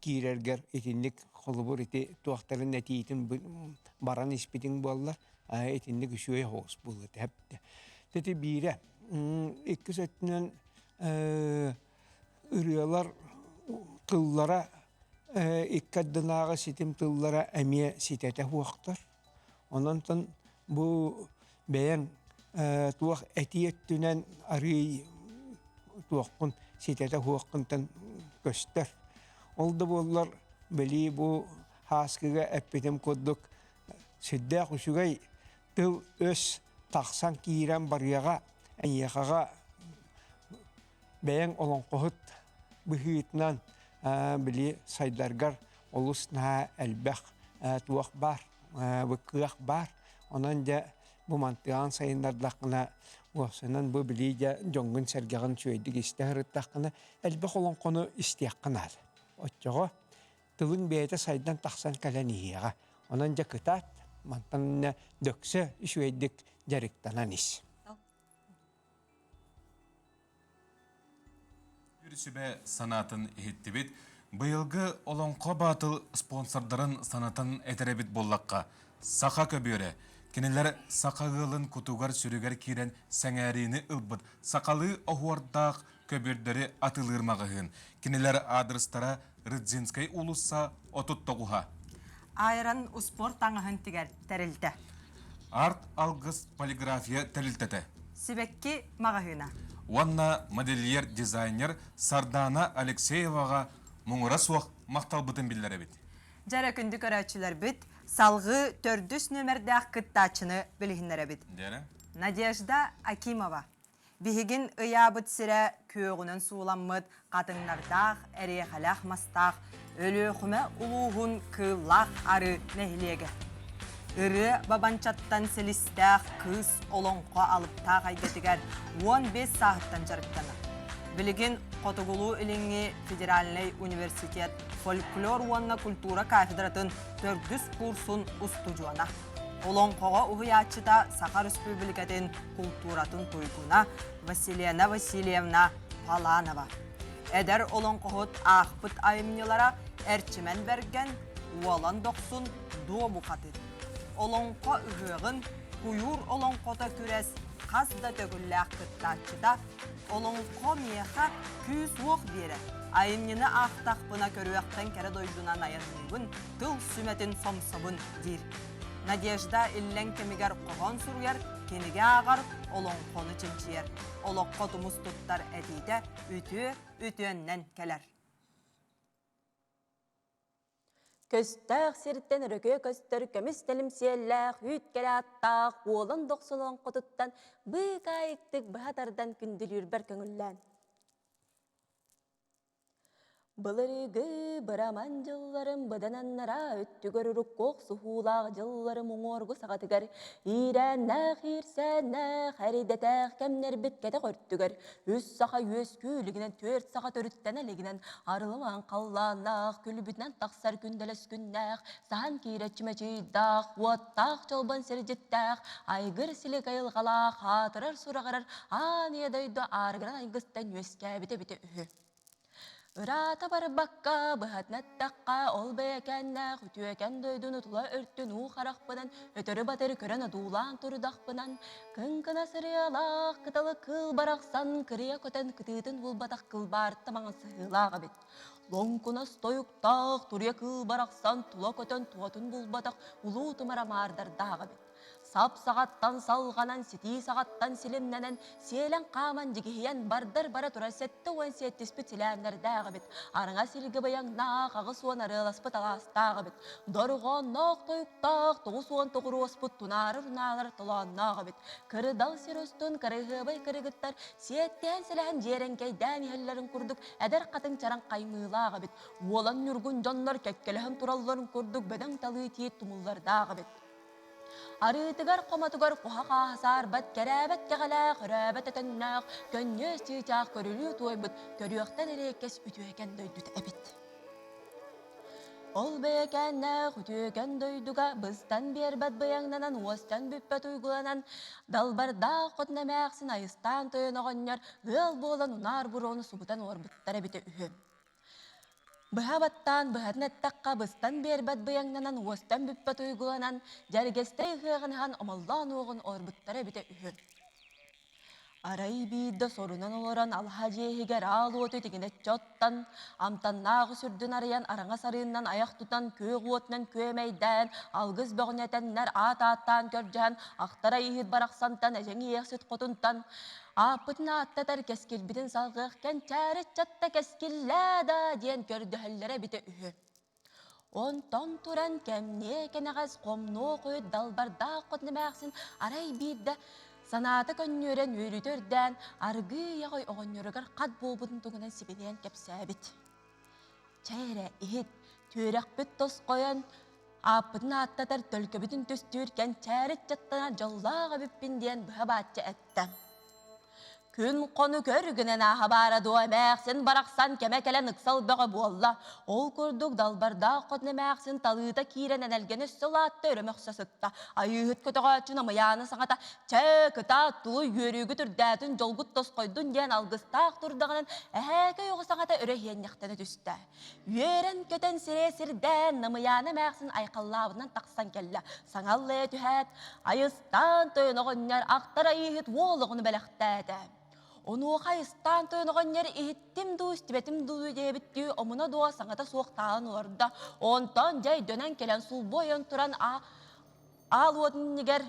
киирэргэр итинник холобур ити туохтарын этиитин баран испитиҥ буоллар итинник үчүгэй соҕус буолуо этэ Ити биирэ. Иккис өттүнэн ырыалар тыллара икки ардынааҕы ситим тыллара эмиэ ситэтэ суохтар. Онон бу бэйэҥ туох этии өттүнэн арыый туоххун ситэтэ суоххунтан көстөр. Ол да буоллар били бу Һааскыга эппитим курдук сүрдээх үчүгэй тыл-өс тахсан киирэн барыаҕа, эйиэхэҕэ бэйэҥ олоҥхоһут быһыытынан били сайдаргар олус наһаа элбэх туох баар, кыах баар. Онон дьэ бу мантыаҕын сайыннардаххына, уопсайынан бу билии дьэ дьоҥҥун-сэргэҕин үчүгэйдик истэ сырыттаххына, элбэх олоҥхону истиэххэ наада. Оччоҕо тылыҥ бэйэтэ сайдан тахсан кэлэн иһиэҕэ. Онон дьэ кытаат, мантан дөксө үчүгэйдик дьарыктанан ис. Сүбэ санаатын иһиттибит. Быйылгы Олоҥхо Баатыл спонсордарын санатан этэр эбит буоллахха, саха көбүөрэ. Кинилэр саха ыалын кутугар-сүрүгэр киирэн сэҥээриини ылбыт сахалыы оһуордаах көбүөрдэри атыылыыр маҕаһыын. Кинилэр аадырыстара Рыдзинскай уулусса 39-а. Айран успуорт таҥаһын тигэр тэрилтэ. Арт Алгыс полиграфия тэрилтэтэ. Сибэкки маҕаһыына. Уонна модельер-дизайнер Сардана Алексееваҕа муҥура суох махталбытын биллэрэбит. Дьэрэ күндү көрөөччүлэрбит, салгыы төрдүс нүөмэрдээх кыттааччыны билиһиннэрэбит. Дьэрэ. Надежда Акимова. Биһигин ыйаабыт сирэ күөҕүнэн сууламмыт хатыҥнардаах, эриэхэлээх мастаах Өлүөхүмэ улууһун Кыыллаах Арыы нэһилиэгэ. Ырыа Бабанчаттан силистээх кыыс олоҥхо алыптаах эйгэтигэр 15 сааһыттан дьарыктанар. Билигин Хотугулуу-Илиҥҥи федеральнай университет фольклор уонна культура кафедратын төрдүс курсун устудьуона. Олоҥхоҕо уһуйааччыта Саха Республикатын култууратын туйгуна Василена Васильевна Паланова. Эдэр олоҥхоһут аахпыт айымньылара Эрчимэн Бэргэн, Уолан Дохсун, Дуо Бухатыр. Олоҥхо ыһыаҕын Куйуур олоҥхото күрэс хас да төгүллээх кыттааччыта Олоҥхо миэхэ күүс-уох биэрэр. Айымньыны аахтахпына көрүөхтэн кэрэ дойдунан айанныыбын, тыл сүмэтин сомсобун диир. Надежда иллэҥ кэмигэр хоһоон суруйар, кинигэ ааҕар, олоҥхону чинчийэр. Олоххо тумус туттар этиитэ үтүө үтүөннэн кэлэр. Көстөөх сиртэн өрөкүө көстөр көмүс тэлимсиэллээх үүт кэрэ аттаах уолан дохсун олоҥхотуттан быыкаайыктык быһа тардан күндүлүүрбэр көҥүллээн. Былыргы быраман дьылларым быдан аннараа өттүгэр урукку охсуһуулаах дьылларым уҥуоргу саҕатыгар иирээннээх иирсээннээх эрийдэтээх кэмнэрбит кэтэх өртүгэр үс саха үөскүү илигинэн түөрт саха төрүттэнэ илигинэн арылымаан халлааннаах күлбүтүнэн тахсар күндэлэс күннээх саһан киирэ чүмэчийдаах уоттаах чолбон сирдьиттээх айгыр силик айылҕалаах аатырар сураҕырар аан ийэ дойду аарыгыран айгыстан үөскээбитэ эбитэ үһү. Ыраата барбакка, быһатын эттэххэ, ол бэйэкээннээх үтүөкэн дойдуну тула өртүн уу харахпынан өтөрү-батары көрөн одуулаан турдахпынан, кыҥкынас ырыалаах кыталы кыыл барахсан кырыйа көтөн кытыытын булбатах кылбаарта маҥан сыһыылаах эбит. Лоҥкунас тойуктаах туруйа кыыл барахсан тула көтөн туотун булбатах улуу тумара маардардаах эбит. Сап саҕаттан салҕанан, ситии саҕаттан силимнэнэн, сиэлэн хааман дьигиһийэн бардар бара турар 77 ситтиспит силээннэрдээх эбит. Араҥас илгэ быйаҥнаах, 80 арыаласпыт алаастаах эбит. Дорҕоонноох тойуктаах, 90 тоҕуруоспут тунаарар-унаалар толоонноох эбит. Кырыдал сир устун кырыһыабай кыргыттар сиэттээн сэлэһэн дьиэрэҥкэйдээн иһэллэрин курдук эдэр хатыҥ чараҥ хаймыылаах эбит. Уолан ньургун дьоннор кэккэлэһэн туралларын курдук бөдөҥ талыы тиит тумуллардаах эбит. Арыытыгар хомотугар куһа-хааһа саарбат, кэрээбэт кэҕэлээх, өрөөбөт өтөҥнөөх, көнньүөс чыычаах көрүлүү туойбут, көрүөхтэн эриэккэс үтүөкэн дойдута эбит. Ол бэйэкээннээх үтүөкэн дойдуга быстан биэрбэт быйаҥнанан, уостан бүппэт уйгуланан, далбардаах хотун эмээхсин айыстаан тойон оҕонньор ыал буолан унаар буруону субутан уорбуттар эбитэ үһү. Быһа баттаан быһатын эттэххэ быстан биэрбэт быйаҥнанан уостан бүппэт уйгуланан, дьэргэстэй ыһыаҕын ыһан омоллоон уоҕун уорбуттара эбитэ үһү. Арай биирдэ сорунан олорон алаһа дьиэ иһигэр аал уоту тигинэччи оттон, амтаннаах сүрдүн арыйан араҥас арыыннан айах тутан күөх уотунан күөмэйдээн, алгыс бөҕөнү этэннэр аат ааттаан көрдөһөн, ахтара иһит барахсантан эдьэҥ иэхсит хотунтан Ааппытын ааттатар кэскилбитин салҕыах кэнчээри ыччатта кэскиллээ да диэн көрдөһөллөрө эбитэ үһү. Онтон туран кэмниэ кэнэҕэс хомнуо хойут далбардаах хотун эмээхсин арай биирдэ санаата көнньүөрэн үөрүүтэ үрдээн аргыый аҕай оҕонньоругар хат буолбутун туһунан сибилийэн кэпсээбит. Чэй эрэ иһит, түөрэхпит тосхойон, ааппытын ааттатар төлкөбүтүн түстүүр кэнчээри ыччаттанар дьоллоох эбиппин диэн быһа бааччы эттэ. Күн хону көргүнэн ааһа баара дуо эмээхсин барахсан кэмэ кэлэн ыксал бөҕө буолла. Ол курдук далбардаах хотун эмээхсин талыыта киирэн энэлгэни өссө улаатта өрө мөхсө сытта. Айыыһыт көтөҕөөччү Намыйааны саҥата «Чэ, кытаат, тулуй, үөрүүгүт үрдээтин, дьолгут тосхойдун» диэн алгыстаах турдаҕынан эһээкэй оҕо саҥата өрө иһиэнньэхтэнэ түстэ. Үөрэн-көтөн сирэ сирдээн Намыйаана эмээхсин айхаллаабытынан тахсан кэллэ. Саҥа аллайа түһээт, Айыстаан тойон оҕонньор ахтар айыыһыт уол оҕону бэлэхтээтэ. Онуоха Айыстаан тойон оҕонньор иһиттим дуу, истибэтим дуу диэбиттии омуна дуо саҥата суох таалан олордо. Онтон дьэ өйдөнөн кэлэн сулбу ойон туран аал уотун иннигэр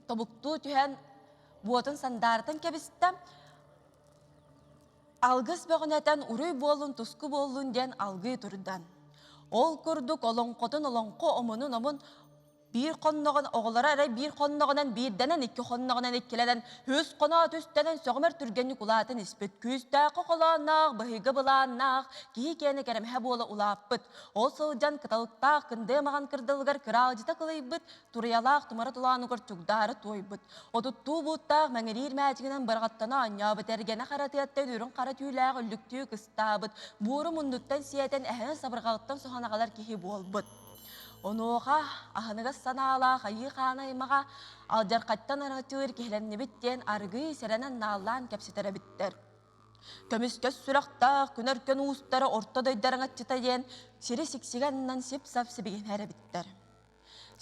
тобуктуу түһэн буотун сандаарытан кэбистэ. Алгыс бөҕөнөтөн уруй буоллун, туску буоллун диэн алгыы турдан. Ол курдук олоҥхотун олоҥхо омунун омун биир хонноҕун оҕолоро эрэ биир хонноҕунан биирдэнэн икки хонноҕунан иккилэнэн үс хоноот үстэнэн сөҕүмэр түргэнник улаатан испит күүстээххэ холоонноох быһыйга былааннаах киһи киэнэ кэрэмэһэ буола улааппыт ол сылдьан кыталыктаах кындыа маҕан кырдалыгар кыраалдьыта кылыйбыт туруйалаах тумара тулаанугар чугдаары туойбут Отуттуу бууттаах мэҥириир мээчигинэн быраҕаттана оонньообут эргэнэ харатыаттан үрүҥ хара түүлээх үллүктүү кыстаабыт, буору муннуттан сиэтэн эһэни сабырҕалыттан соһон аҕалар киһи буолбут. Онуоха аһыныгас санаалаах айыы хаан аймаҕа алдьархайтан араҥаччылыыр киһилэннибит диэн аргыый сэрэнэн нааллаан кэпсэтэр эбиттэр. Көмүскэс сүрэхтээх күн өркөн уустара орто дойду араҥаччыта диэн сири сиксигэ аннан сип-сап сибигинэр эбиттэр.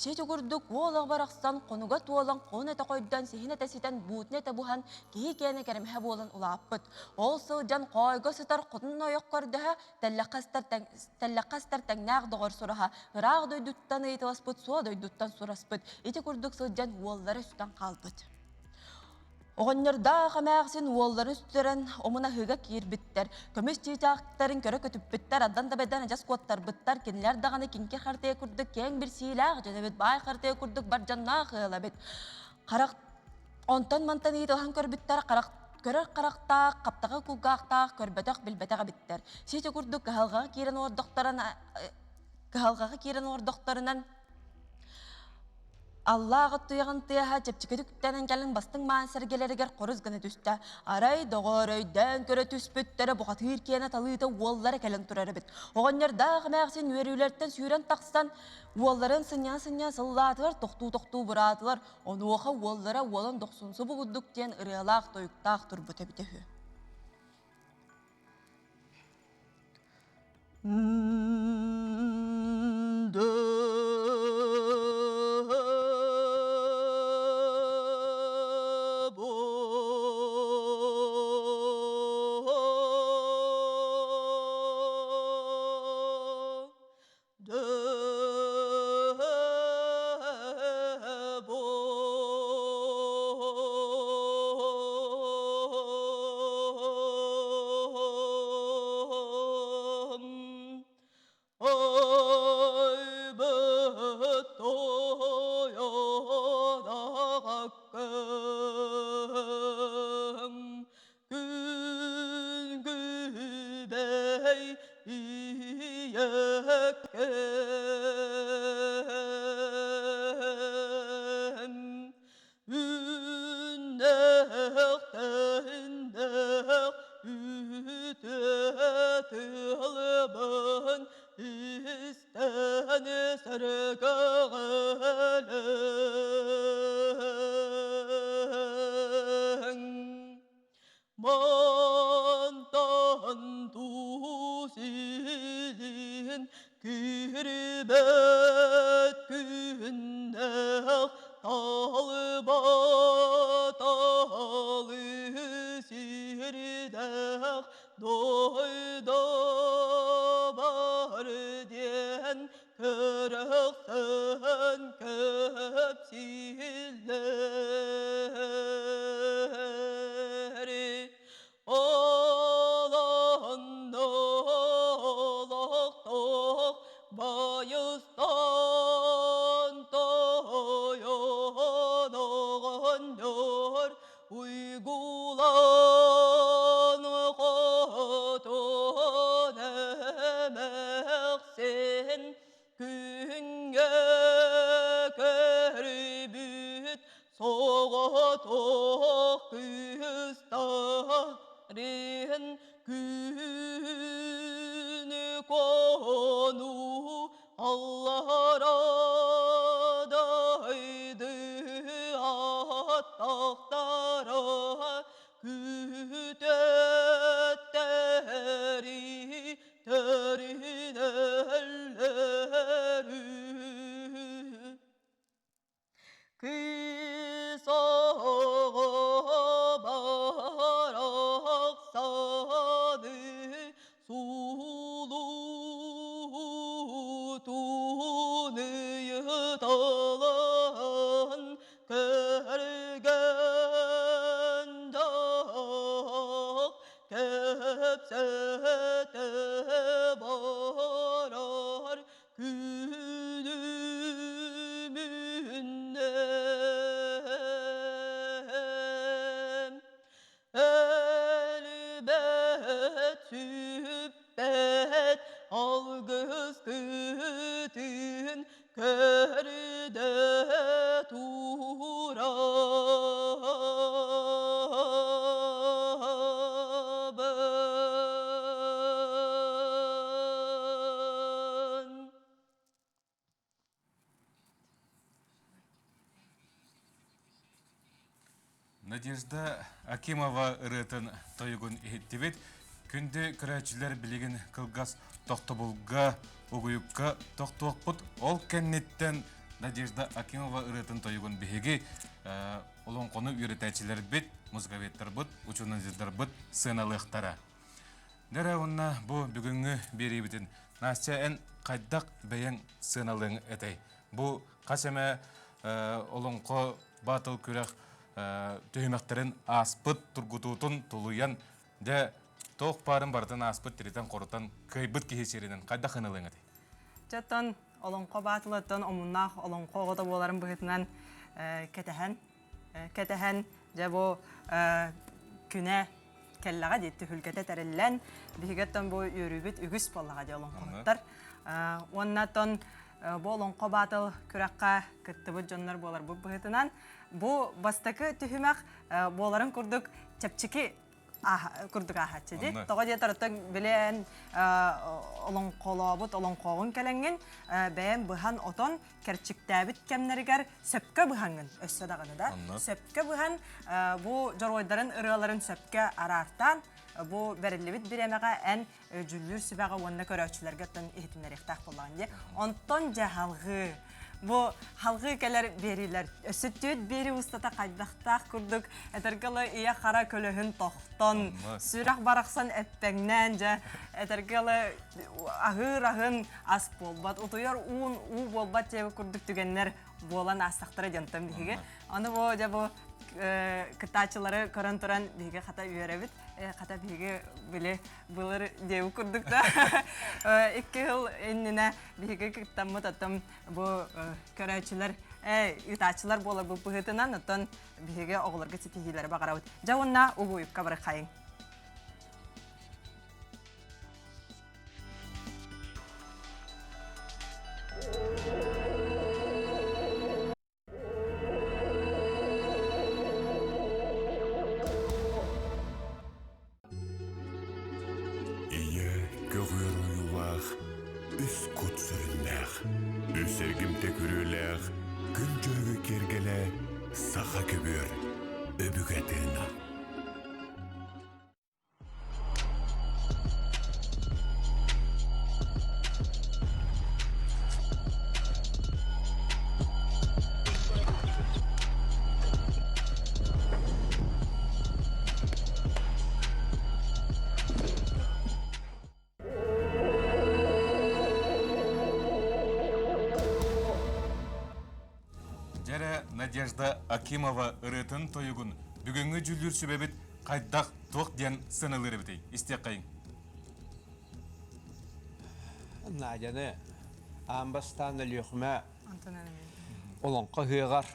Сити курдук уол оҕо барахсан хонуга туолан, хонун этэ хойдон, сиһин этэ ситэн, буутун этэ буһан, киһи киэнэ кэрэмэһэ буолан улааппыт. Ол сылдьан хоойго сытар хотун ойох көрдөһө, тэллэххэ сытар тэҥнээх доҕор сураһа, ыраах дойдуттан ыйыталаспыт, суо дойдуттан сураспыт. Ити курдук сылдьан уоллара сүтэн хаалбыт. Оҕонньордоох эмээхсин уолларын сүтэрэн омун аһыыга киирбиттэр, көмүс чыычаахтарын көрө көтүппүттэр, аддан да бэйдэн адьас куоттарбыттар, кинилэр даҕаны киҥкир хартыйа курдук киэҥ билсиилээх дьон эбит, баай хартыйа курдук бардьаннаах ыал эбит. Харах онтон-мантан ыйыталаһан көрбүттэр, харах көрөр харахтаах, хаптаҕы кулгаахтаах, көрбөтөх, билбэтэх эбиттэр. Сити курдук кыһалҕаҕа киирэн олордохторуна кыһалҕаҕа киирэн олордохторунан Аллаах туйаҕын тыаһа чэпчэкитик үктэнэн кэлэн бастыҥ маан сэргэлэригэр хорус гына түстэ. Арай, доҕоор, өйдөөн көрө түспүттэрэ бухатыыр киэнэ талыыта уоллара кэлэн турар эбит. Оҕонньордоох эмээхсин үөрүүлэриттэн сүүрэн тахсан, уолларын сынньана-сынньана сыллаатылар, тохтуу-тохтуу бураатылар. Онуоха уоллара уолан дохсунсу бугурдук диэн ырыалаах-тойуктаах турбут эбитэ үһү. Үннэх тэһиннэх үтүө тылбын истэн сэргэҕэлэҥ. Мантан тус илин киирбэт күннээх талба талы сирдээх дойду бар диэн көрөхсөн көпсииллэри Олонно олохтоох байыстан тойон оҕонньор уйгулан хотун эмээхсин күҥҥэ көрбүт соҕотох кыыстарын күн кону аллара дайды аттахтара күтөттери төрүнөллөрү Кыыс оҕо барахсаны сулуутун ыйыталаан көргөн дьох кэпсэтэ барар күнүмүннэм өлбөт сүппэт алгыс кытын көрдө турабын. Надежда Акимова ырыатын тойугун иһиттибит. Күндү көрөөччүлэр билигин кылгас тохтобулга, угуйукка тохтуохпут. Ол кэнниттэн Надежда Акимова ырыатын тойугун биһиги олоҥхону үөрэтээччилэрбит, музыковедтарбыт, учуонайдарбыт сыаналыахтара. Дэрэ уонна бу бүгүҥҥү биэриибитин Настя эн хайдах бэйэҥ сыаналыаҥ этэй? Бу хас эмэ олоҥхо батл күрэх түһүмэхтэрин ааспыт тургутуутун тулуйан дьэ туох баарын барытын ааспыт тиритэн-хорутан кыайбыт киһи сиэринэн хайдах ылыаҥ этэй? Чоттон олоҥхо баатылаттан омуннаах олоҥхо оҕото буоларын быһыытынан кэтэһэн кэтэһэн дьэ бу күнэ кэллэҕэ дии түһүлгэтэ тэриллэн биһигеттэн бу үөрүүбүт үгүс буоллаҕа дии олоҥхоһуттар уонна тон бу олоҥхо баатыл күрэххэ кыттыбыт дьоннор буоларбыт быһыытынан бу бастакы түһүмэх буоларын курдук чэпчэки курдук ааһааччы дии. Тоҕо диэтэр оттон билэн олоҥхолообут олоҥхоҕун кэлэҥҥин бэйэм быһан отон кэрчиктээбит кэмнэригэр сөпкө быһаҥҥын өссө даҕаны да сөпкө быһан бу дьоруойдарын ырыаларын сөпкө араартаан бу бэриллибит бириэмэҕэ эн дьүллүүр сүбэҕэ уонна көрөөччүлэргэ оттон иһитиннэриэхтээх буоллаҕын дии. Онтон дьэ халҕыы бу халҕыы кэлэр биэриилэр өссө түөт биэрии устата хайдахтаах курдук этэргэ ыла ийэ хара көлөһүн тохтон сүрэх барахсан эппэҥнээн дьэ этэргэ ыла аһыыр аһын ас буолбат утуйар уун уу буолбат диэбит курдук түгэннэр буолан аастахтара дьонтон биһиги аны бу дьэ бу кыттааччылары көрөн туран биһиги хата үөрэбит хата биһиги били былыр диэбит курдук да икки сыл иннинэ биһиги кыттаммыт оттон бу көрөөччүлэр ыытааччылар буоларбыт быһыытынан оттон биһиги оҕолорго ситиһиилэри баҕарабыт дьэ уонна угуйукка барыхайыҥ Үс кут сүрүннээх, үс эргимтэ күрүөлээх күн дьөрүгү киэргэлэ саха көбүөр өбүгэ тыына. Дьэрэ Надежда Акимова ырыатын тойугун бүгүҥҥү дьүүллүүр сүбэбит хайдах туох диэн сыаналыыр эбитий? Истиэххэйиҥ. Надяны аан бастаан Өлүөхүмэ олоҥхо ыһыаҕар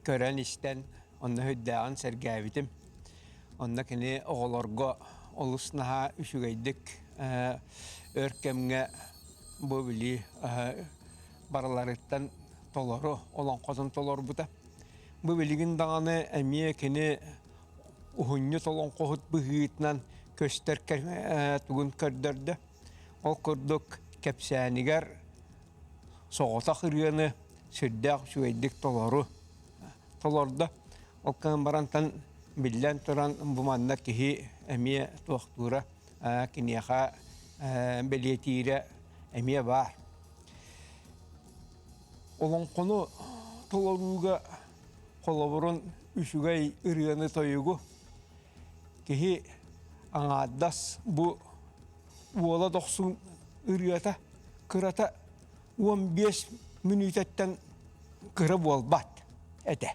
көрөн-истэн онно сүрдээҕин сэргээбитим. Онно кини оҕолорго олус наһаа үчүгэйдик өр кэмҥэ бу били барыларыттан толору олоҥхотун толорбута. Бу билигин даҕаны эмиэ кини уһунньут олоҥхоһут быһыытынан көстөр тугун көрдөрдө. Ол курдук кэпсээнигэр соҕотох ырыаны сүрдээх үчүгэйдик толору толордо. Ол гынан барантан биллэн туран бу манна киһи эмиэ туохтуура киниэхэ бэлиэтиирэ эмиэ баар. Олоҥхону толорууга холобурун үчүгэй ырыаны-тойугу киһи аҥаардас бу уола дохсун ырыата кырата 15 мүнүүтэттэн кыра буолбат этэ.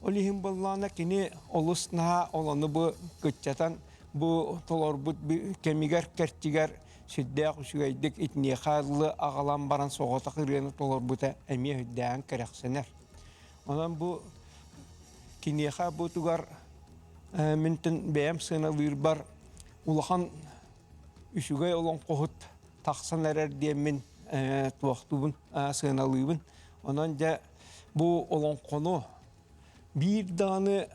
Ол иһин буоллаҕына кини олус наһаа олону бу кыччатан бу толорбут кэмигэр кэрчигэр сүрдээх үчүгэйдик итиниэхэ дылы аҕалан баран соҕотох ырыаны толорбута эмиэ сүрдээҕин кэрэхсэнэр. Онон бу киниэхэ бутугар минтин бэйэм сыаналыырбар улахан үчүгэй олоҥхоһут тахсан эрэр диэммин туохтуубун сыаналыыбын. Онон дьэ бу олоҥхону биир даҕаны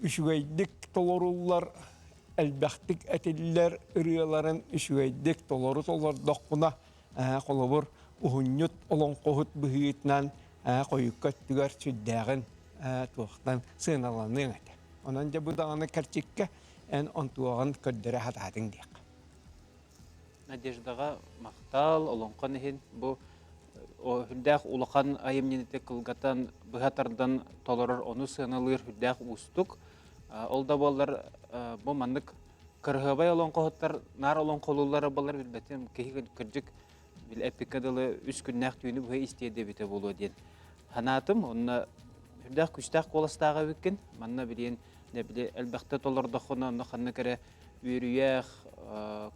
үчүгэйдик толоруллар, элбэхтик этиллэр ырыаларын үчүгэйдик толору толордохпуна, холобур, уһунньут олоҥхоһут быһыытынан хойукка өттүгэр сүрдээҕин туохтан сыаналаныаҥ этэ. Онон дьэ бу даҕаны кэрчиккэ эн онтуоҕун көрдөрө сатаатыҥ диэххэ. Надеждаҕа махтал, олоҥхон иһин бу үрдээх улахан айымньыны кылгатан, быһа тардан толорор ону сыаналыыр үрдээх уустук. Ол да буоллар бу маннык кырыһыабай олоҥхоһуттар наар олоҥхолууллара буоллар билбэтим киһи кырдьык бил эппиккэ дылы үс күннээх түүнү быһа истиэ диэбитэ буолуо диэн санаатым. Онно үрдээх күстээх куоластаах эбиккин. Манна билиэн били элбэхтэ толордоххуна онно ханнык эрэ үөрүйэх,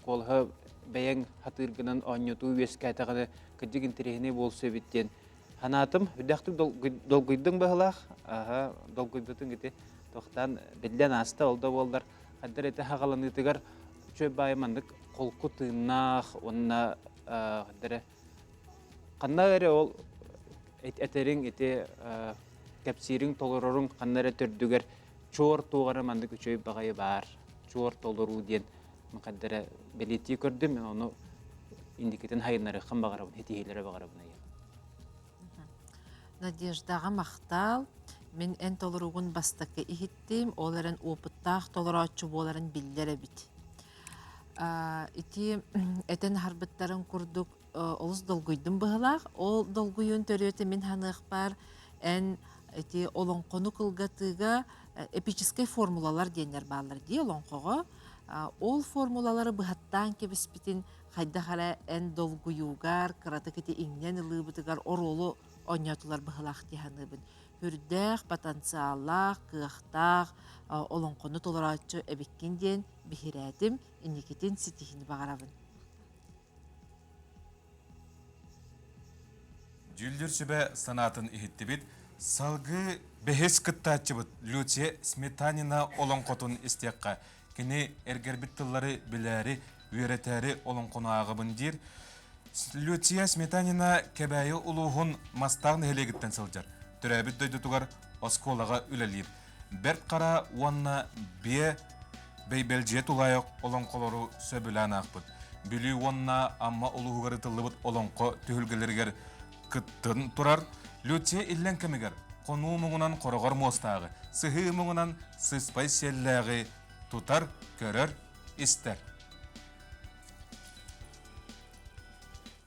куолаһы бэйэҥ хатыыргынан оонньотуу үөскээтэҕинэ кырдьык интэриэһинэй буолсу эбит диэн санаатым. Үрдээхтик долгуйдуҥ быһылаах. Аһа, долгуйбутуҥ ити тохтоон биллэн ааста. Ол да буоллар хаддар ити хаҕаланыытыгар үчүгэй баайы маннык холку тыыннаах уонна хаддара ханна эрэ ол этэриҥ ити кэпсиириҥ толороруҥ ханна эрэ төрдүгэр чуор туох эрэ маннык үчүгэй баҕайы баар чуор толоруу диэн хайда эрэ бэлиэтии көрдүм мен ону инникитин хайыннарыаххын баҕарабын ситиһиилэри баҕарабын эйиэхэ Надеждаҕа махтал. Мин эн толоруугун бастакы иһиттим, ол эрэн опыттаах толорооччу буоларын биллэр эбит. Ити этэн аһарбыттарын курдук олус долгуйдум быһылаах. Ол долгуйуун төрүөтэ мин ханыахпар эн ити олоҥхону кылгатыыга эпическэй формулалар диэннэр бааллар дии олоҥхоҕо. Ол формулалары быһаттаан кэбиспитин хайдах эрэ эн долгуйуугар, кыратык ити иҥнэн ылыыбытыгар оруолу оонньоотулар быһылаах дии саныыбын. Үрдээх, потенциаллаах, кыахтаах олоҥхону толорооччу эбиккин диэн биһирээтим, инникитин ситиһиини баҕарабын. Дьүүллүүр сүбэ санаатын иһиттибит. Салгыы бэһис кыттааччыбыт Люция Сметанина олоҥхотун истиэххэ. Кини эргэрбит тыллары билээри, үөрэтээри олоҥхону ааҕабын диир. Люция Сметанина Кэбээйи улууһун Мастаах нэһилиэгиттэн сылдьар. Төрөөбүт дойдутугар оскуолаҕа үлэлиир. Бэрт Хара уонна Биэ Бэйбэлдьийэ тулаайах олоҥхолору сөбүлээн аахпыт. Бүлүү уонна Амма улууһугар ытыллыбыт олоҥхо түһүлгэлэригэр кыттан турар. Люция иллэҥ кэмигэр хонуу муҥунан хороҕор муостааҕы, сыһыы муҥунан сыспай сиэллээҕи тутар, көрөр, истэр.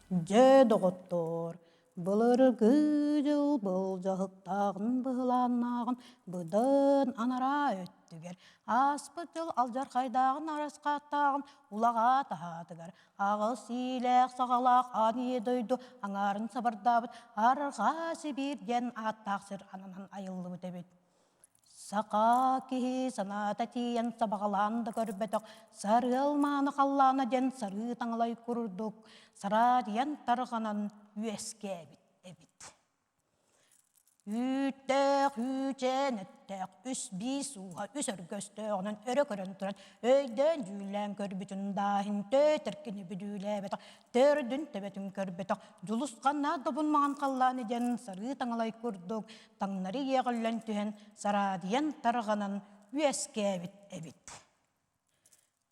Дьэ, доҕоттоор, Былыргы дьыл былдьаһыктааҕын быһылааннааҕын быдан анараа өттүгэр ааспыт дьыл алдьархайдааҕын араскааттааҕын улаҕаа таһаатыгар аҕыс иилээх саҕалаах аан ийэ дойду аҥаарын сабардаабыт Арҕаа Сибиир диэн ааттаах сир ананан айыллыбыт эбит. Саха киһи санаата тиийэн сабаҕалаан да көрбөтөх сарыал мааны халлаана диэн сарыы таҥалай курдук сараадыйан тарҕанан үөскээбит эбит. Үүттээх үүчээн эттээх үс биис ууһа үс өргөстөөҕүнэн өрө көрөн туран өйдөөн-дьүүллээн көрбүтүн дааһын төөтөркини бүдүүлээбэтэх төрдүн төбөтүн көрбөтөх дьулусханнаах добун маҥан халлааны диэн сарыы таҥалай курдук таҥнары иэҕиллэн түһэн сараадыйан тарҕанан үөскээбит эбит.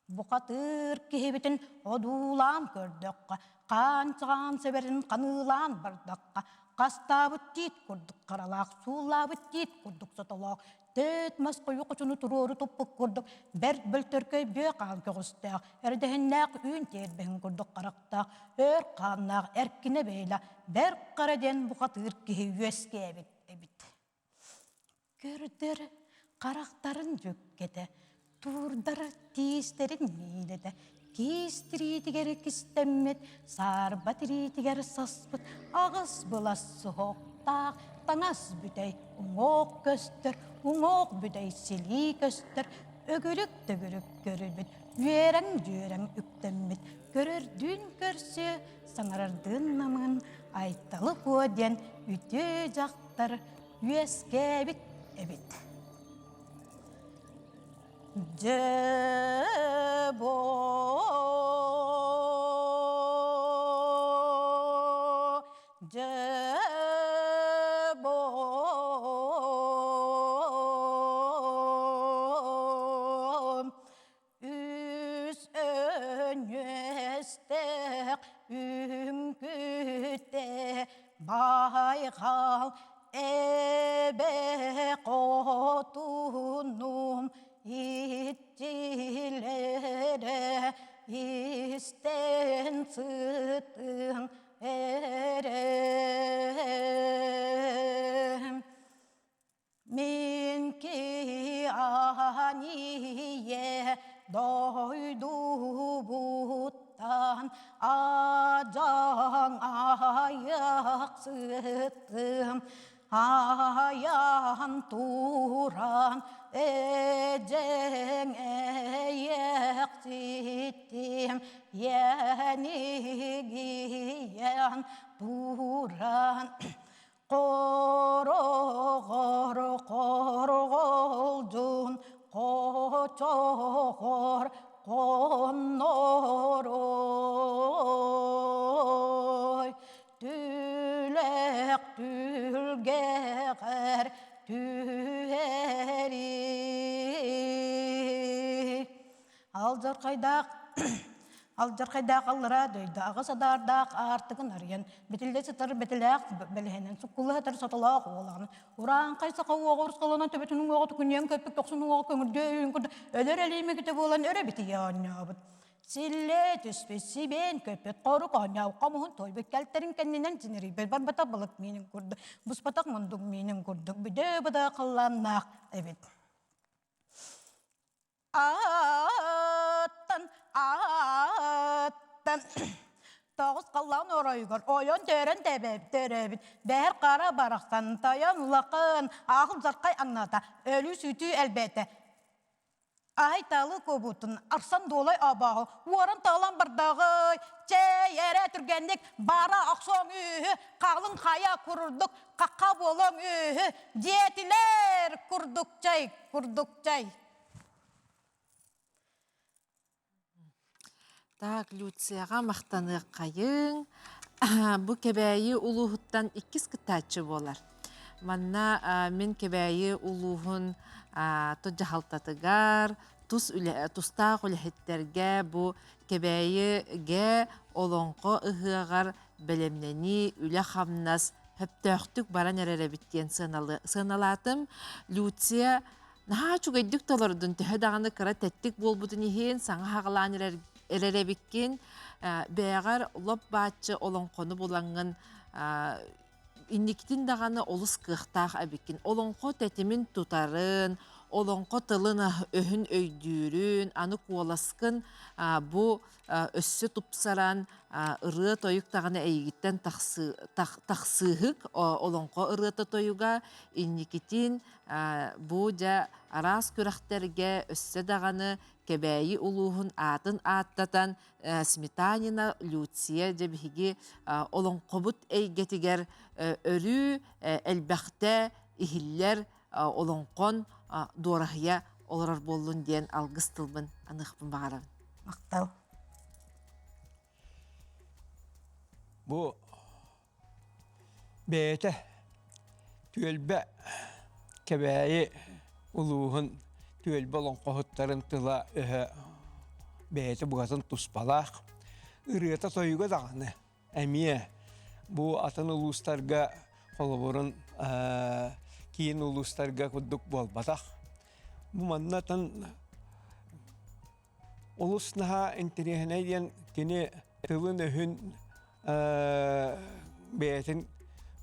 Бухатыыр киһибитин одуулаан көрдөххө, хаан-чаҕаан сэбэрин ханыылаан бардахха, хастаабыт тиит курдук харалаах, сууллаабыт тиит курдук сотолоох, төт мас хойу хочону туруору туппут курдук бэрт бөлтөркөй бүө хаан көҕүстээх, эрдэһиннээх үүн тиэрбэһин курдук харахтаах, өр хааннаах эркинэ бэйэлээх бэрт хара диэн бухатыыр киһи үөскээбит эбит. Көрдөр харахтарын дьүккэтэ, туурдар тиистэрин миинэтэ, киис тириитигэр кистэммит, саарба тириитигэр саспыт аҕыс былас суһуохтаах таҥас бүтэй уҥуох көстөр, уҥуох бүтэй силии көстөр, өгүрүк-төгүрүк көрүбүт, үөрэҥ-дьүөрэҥ үктэммит, көрөрдүүн көрсүө, саҥарардыын намыын Айталы Куо диэн үтүө дьахтар үөскээбит эбит. Дьэ бо дьэ бо Үс өнүөстээх үҥкүүтэ байҕал эбэ хотунум иччилэрэ истэн сытыҥ эрэ. Мин киһи дойдубуттан адьаҥ айах сыттым айан туран эдьэҥ эйэх ситтим йэнигийэн туран Хороҕор хорҕолдьун хочоҕор хоннорой Түлэх түлгэҕэр түһэри Алдьархайдаах алдьархайдаах аллараа дойду аҕыс адаардаах аартыгын арыйан, битиллэ сытар бэтилээх бэлэһинэн суккулла сытар сотолоох уолаҕын, урааҥхай саха уоҕа урусхаланан төбөтүн уҥуоҕа тукунньуйан көппүт дохсун уҥуоҕа көҥүрдүө өйүн курдук өлөр элиимигитэ буолан өрө битийэ оонньообут. Силлээ түспүт, сибиэн көппүт, хорук оонньообут, хомуһун туойбут, кэлтэрин кэннинэн чинэрийбит, барбатах балык миинин курдук, буспатах мундук миинин курдук, бүдөө-быдаа халлааннаах эбит. Ааттан, ааттан тоҕус халлаан оройугар ойон төрөн төрөөбүт бэһэр хара барахсан тойон улахан аахыл заркай аҥната өлүү сүтүү элбээтэ ай талы кобутун арсан дуолай абааһы уоран таалан бардааҕый чэй эрэ түргэнник бара охсуоҥ үһү хаалыҥ хайа курдук хахха буолуоҥ үһү диэтилэр курдукчай курдукчай Так, Люцияҕа махтаныаххайыҥ. Бу Кэбээйи улууһуттан иккис кыттааччы буолар. Манна мин Кэбээйи улууһун дьаһалтатыгар, тус үлэ тустаах үлэһиттэргэ бу Кэбээйигэ Олоҥхо ыһыаҕар бэлэмнэнии, үлэ-хамнас сөптөөхтүк баран эрэр эбит диэн сыаналаатым. Люция наһаа үчүгэйдик толордун, төһө даҕаны кыра тэттик буолбутун иһин саҥа хаҕалаан эрэр эбиккин. Бэйэҕэр лоп-бааччы олоҥхону булаҥҥын инникитин даҕаны олус кыахтаах эбиккин. Олоҥхо тэтимин тутарын, олоҥхо тылын өһүн өйдүүрүн, аны куоласкын бу өссө тупсаран ырыа-тойук даҕаны эйигиттэн тахсыыһык олоҥхо ырыата тойуга инникитин бу дьэ араас күрэхтэргэ өссө даҕаны Кэбээйи улууһун аатын ааттатан Сметанина Люция дьэ биһиги олоҥхобут эйгэтигэр өрүү элбэхтэ иһиллэр олоҥхон дуораһыйа олорор буоллун диэн алгыс тылбын аныахпын баҕарабын. Махтал. Бу бэйэтэ түөлбэ Кэбээйи улууһун түөлбэ олоҥхоһуттарын тыла-өһө бэйэтэ букатын туспалаах. Ырыата-тойуга даҕаны эмиэ бу атын улуустарга холобурун киин улуустарга курдук буолбатах. Бу манна атын Олус наһаа интэриэһинэй диэн кини тылын-өһүн бэйэтин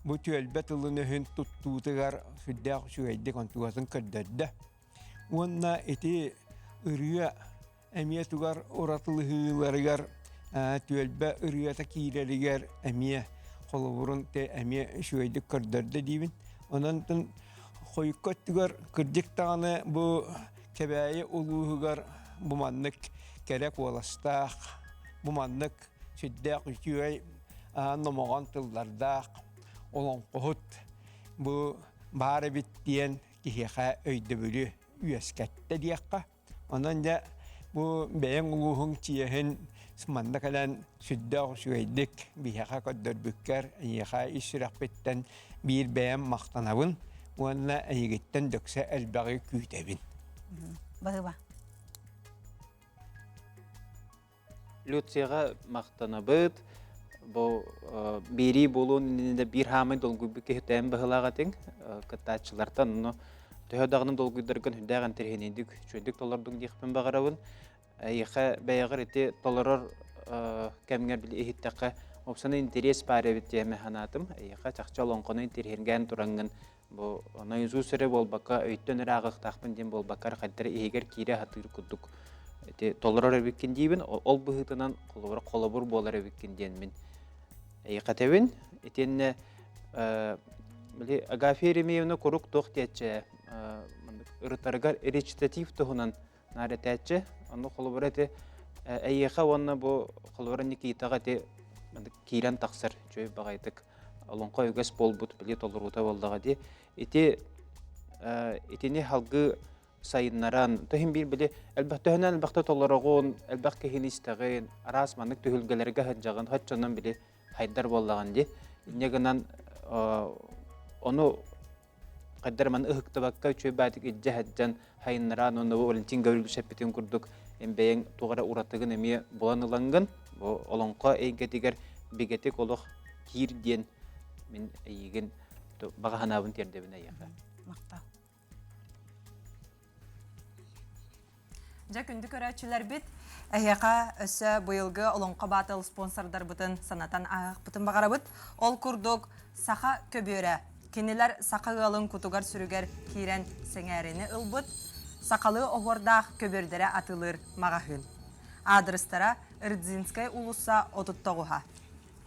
бу түөлбэ тылын-өһүн туттуутугар сүрдээх үчүгэйдик онтугатын көрдөрдө. Уонна ити ырыа эмиэ тугар уратылыһыыларыгар түөлбэ ырыата киирэригэр эмиэ холобурун эмиэ үчүгэйдик көрдөрдө диибин. Онон хойукка өттүгэр кырдьык даҕаны бу Кэбээйи улууһугар бу маннык кэрэ куоластаах, бу маннык сүрдээх үчүгэй номоҕон тыллардаах олоҥхоһут бу баар эбит диэн киһиэхэ өйдөбүлү үөскэттэ диэххэ. Онон дьэ бу бэйэҥ улууһуҥ чиэһин манна кэлэн сүрдээх үчүгэйдик биһиэхэ көрдөрбүккэр эйиэхэ ис сүрэхпиттэн биир бэйэм махтанабын уонна эйигиттэн дөксө элбэҕи күүтэбин. Баһыба. Люцияҕа махтанабыт. Бу биэрии буолуон иннинэ биир хаамай долгуйбут киһи тээн быһылаах этиҥ. Кыттааччылартан ону төһө даҕаны долгуйдаргын үрдээх интэриэһинэйдик, үчүгэйдик толордуҥ диэхпин баҕарабын. Эйиэхэ бэйэҕэр ити толорор кэмҥэр били иһиттэххэ уопсана интэриэс баар эбит диэмэ санаатым. Эйиэхэ чахчы олоҥхону интэриэһиргээн тураҥҥын бу наизусть эрэ буолбакка өйтөн эрэ ааҕыахтаахпын диэн буолбакка хайдары иһигэр киирэ сатыыр курдук ити толорор эбиккин диибин. Ол быһыытынан холобур холобур буолар эбиккин диэн мин эйиэхэтэбин. Итиэннэ били Агафья Еремеевна курук туох диэччи ырытарыгар речитатив туһунан наар этээччи. Онно холобура ити эйиэхэ уонна бу холобура Никитаҕа ити киирэн тахсар үчүгэй баҕайытык олоҥхо үгэс буолбут били толоруута буоллаҕа дии. Ити итини халгыы сайыннаран, төһүн биир били элбэх төһөнөн элбэхтэ толороҕун, элбэх киһини истэҕин, араас маннык түһүлгэлэргэ сылдьаҕын, хоччонон били хайдар буоллаҕын дии. Инньэ гынан ону хайдар маны ыһыктыбакка үчүгэй баатык илдьэ сылдьан хайыннараан уонна бу Валентин Гаврильевич эппитин курдук эн бэйэҥ туох эрэ уратыгын эмиэ булан ылаҥгын бу олоҥхо эйгэтигэр бигэтик олох киир диэн мин эйигин баҕа санаабын тиэрдэбин эйиэхэ. Махтал. Дьэ, күндү көрөөччүлэрбит, эһиэхэ өссө быйылгы Олоҥхо Баатыл спонсордарбытын санатан ааһыахпытын баҕарабыт. Ол курдук, саха көбүөрэ, кинилэр саха ыалын кутугар-сүрүгэр киирэн сэҥээрини ылбыт, сахалыы оһуордаах көбүөрдэрэ атыылыыр маҕаһыын. Аадырыстара Рыдзинскай уулусса 39-а.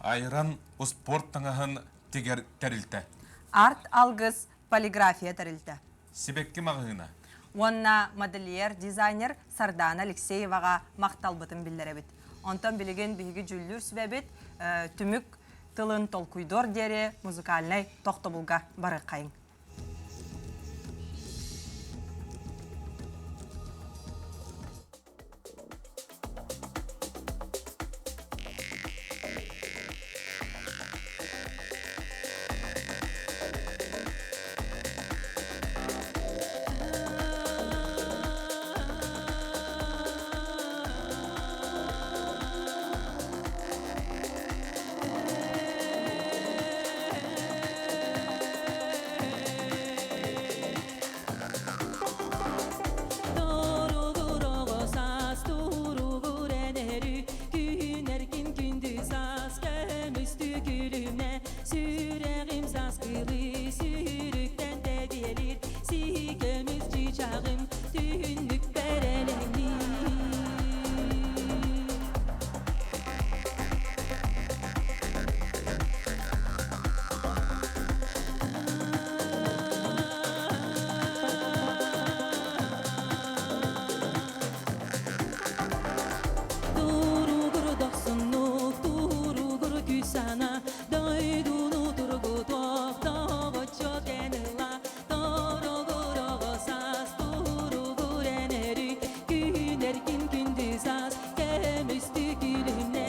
Айран успуорт таҥаһын тигэр тэрилтэ. Арт Алгыс полиграфия тэрилтэ. Сибэкки маҕаһыына. Уонна модельер-дизайнер Сардаана Алексееваҕа махталбытын биллэрэбит. Онтон билигин биһиги дьүүллүүр сүбэбит түмүк тылын толкуйдуор диэри музыкальнай тохтобулга барыаххайыҥ. сана дойдуну тургутуох тоҕоччо кэныла Торогурого саас туругурэнэри күнэркин күндү саас көмүстү күлүнэ.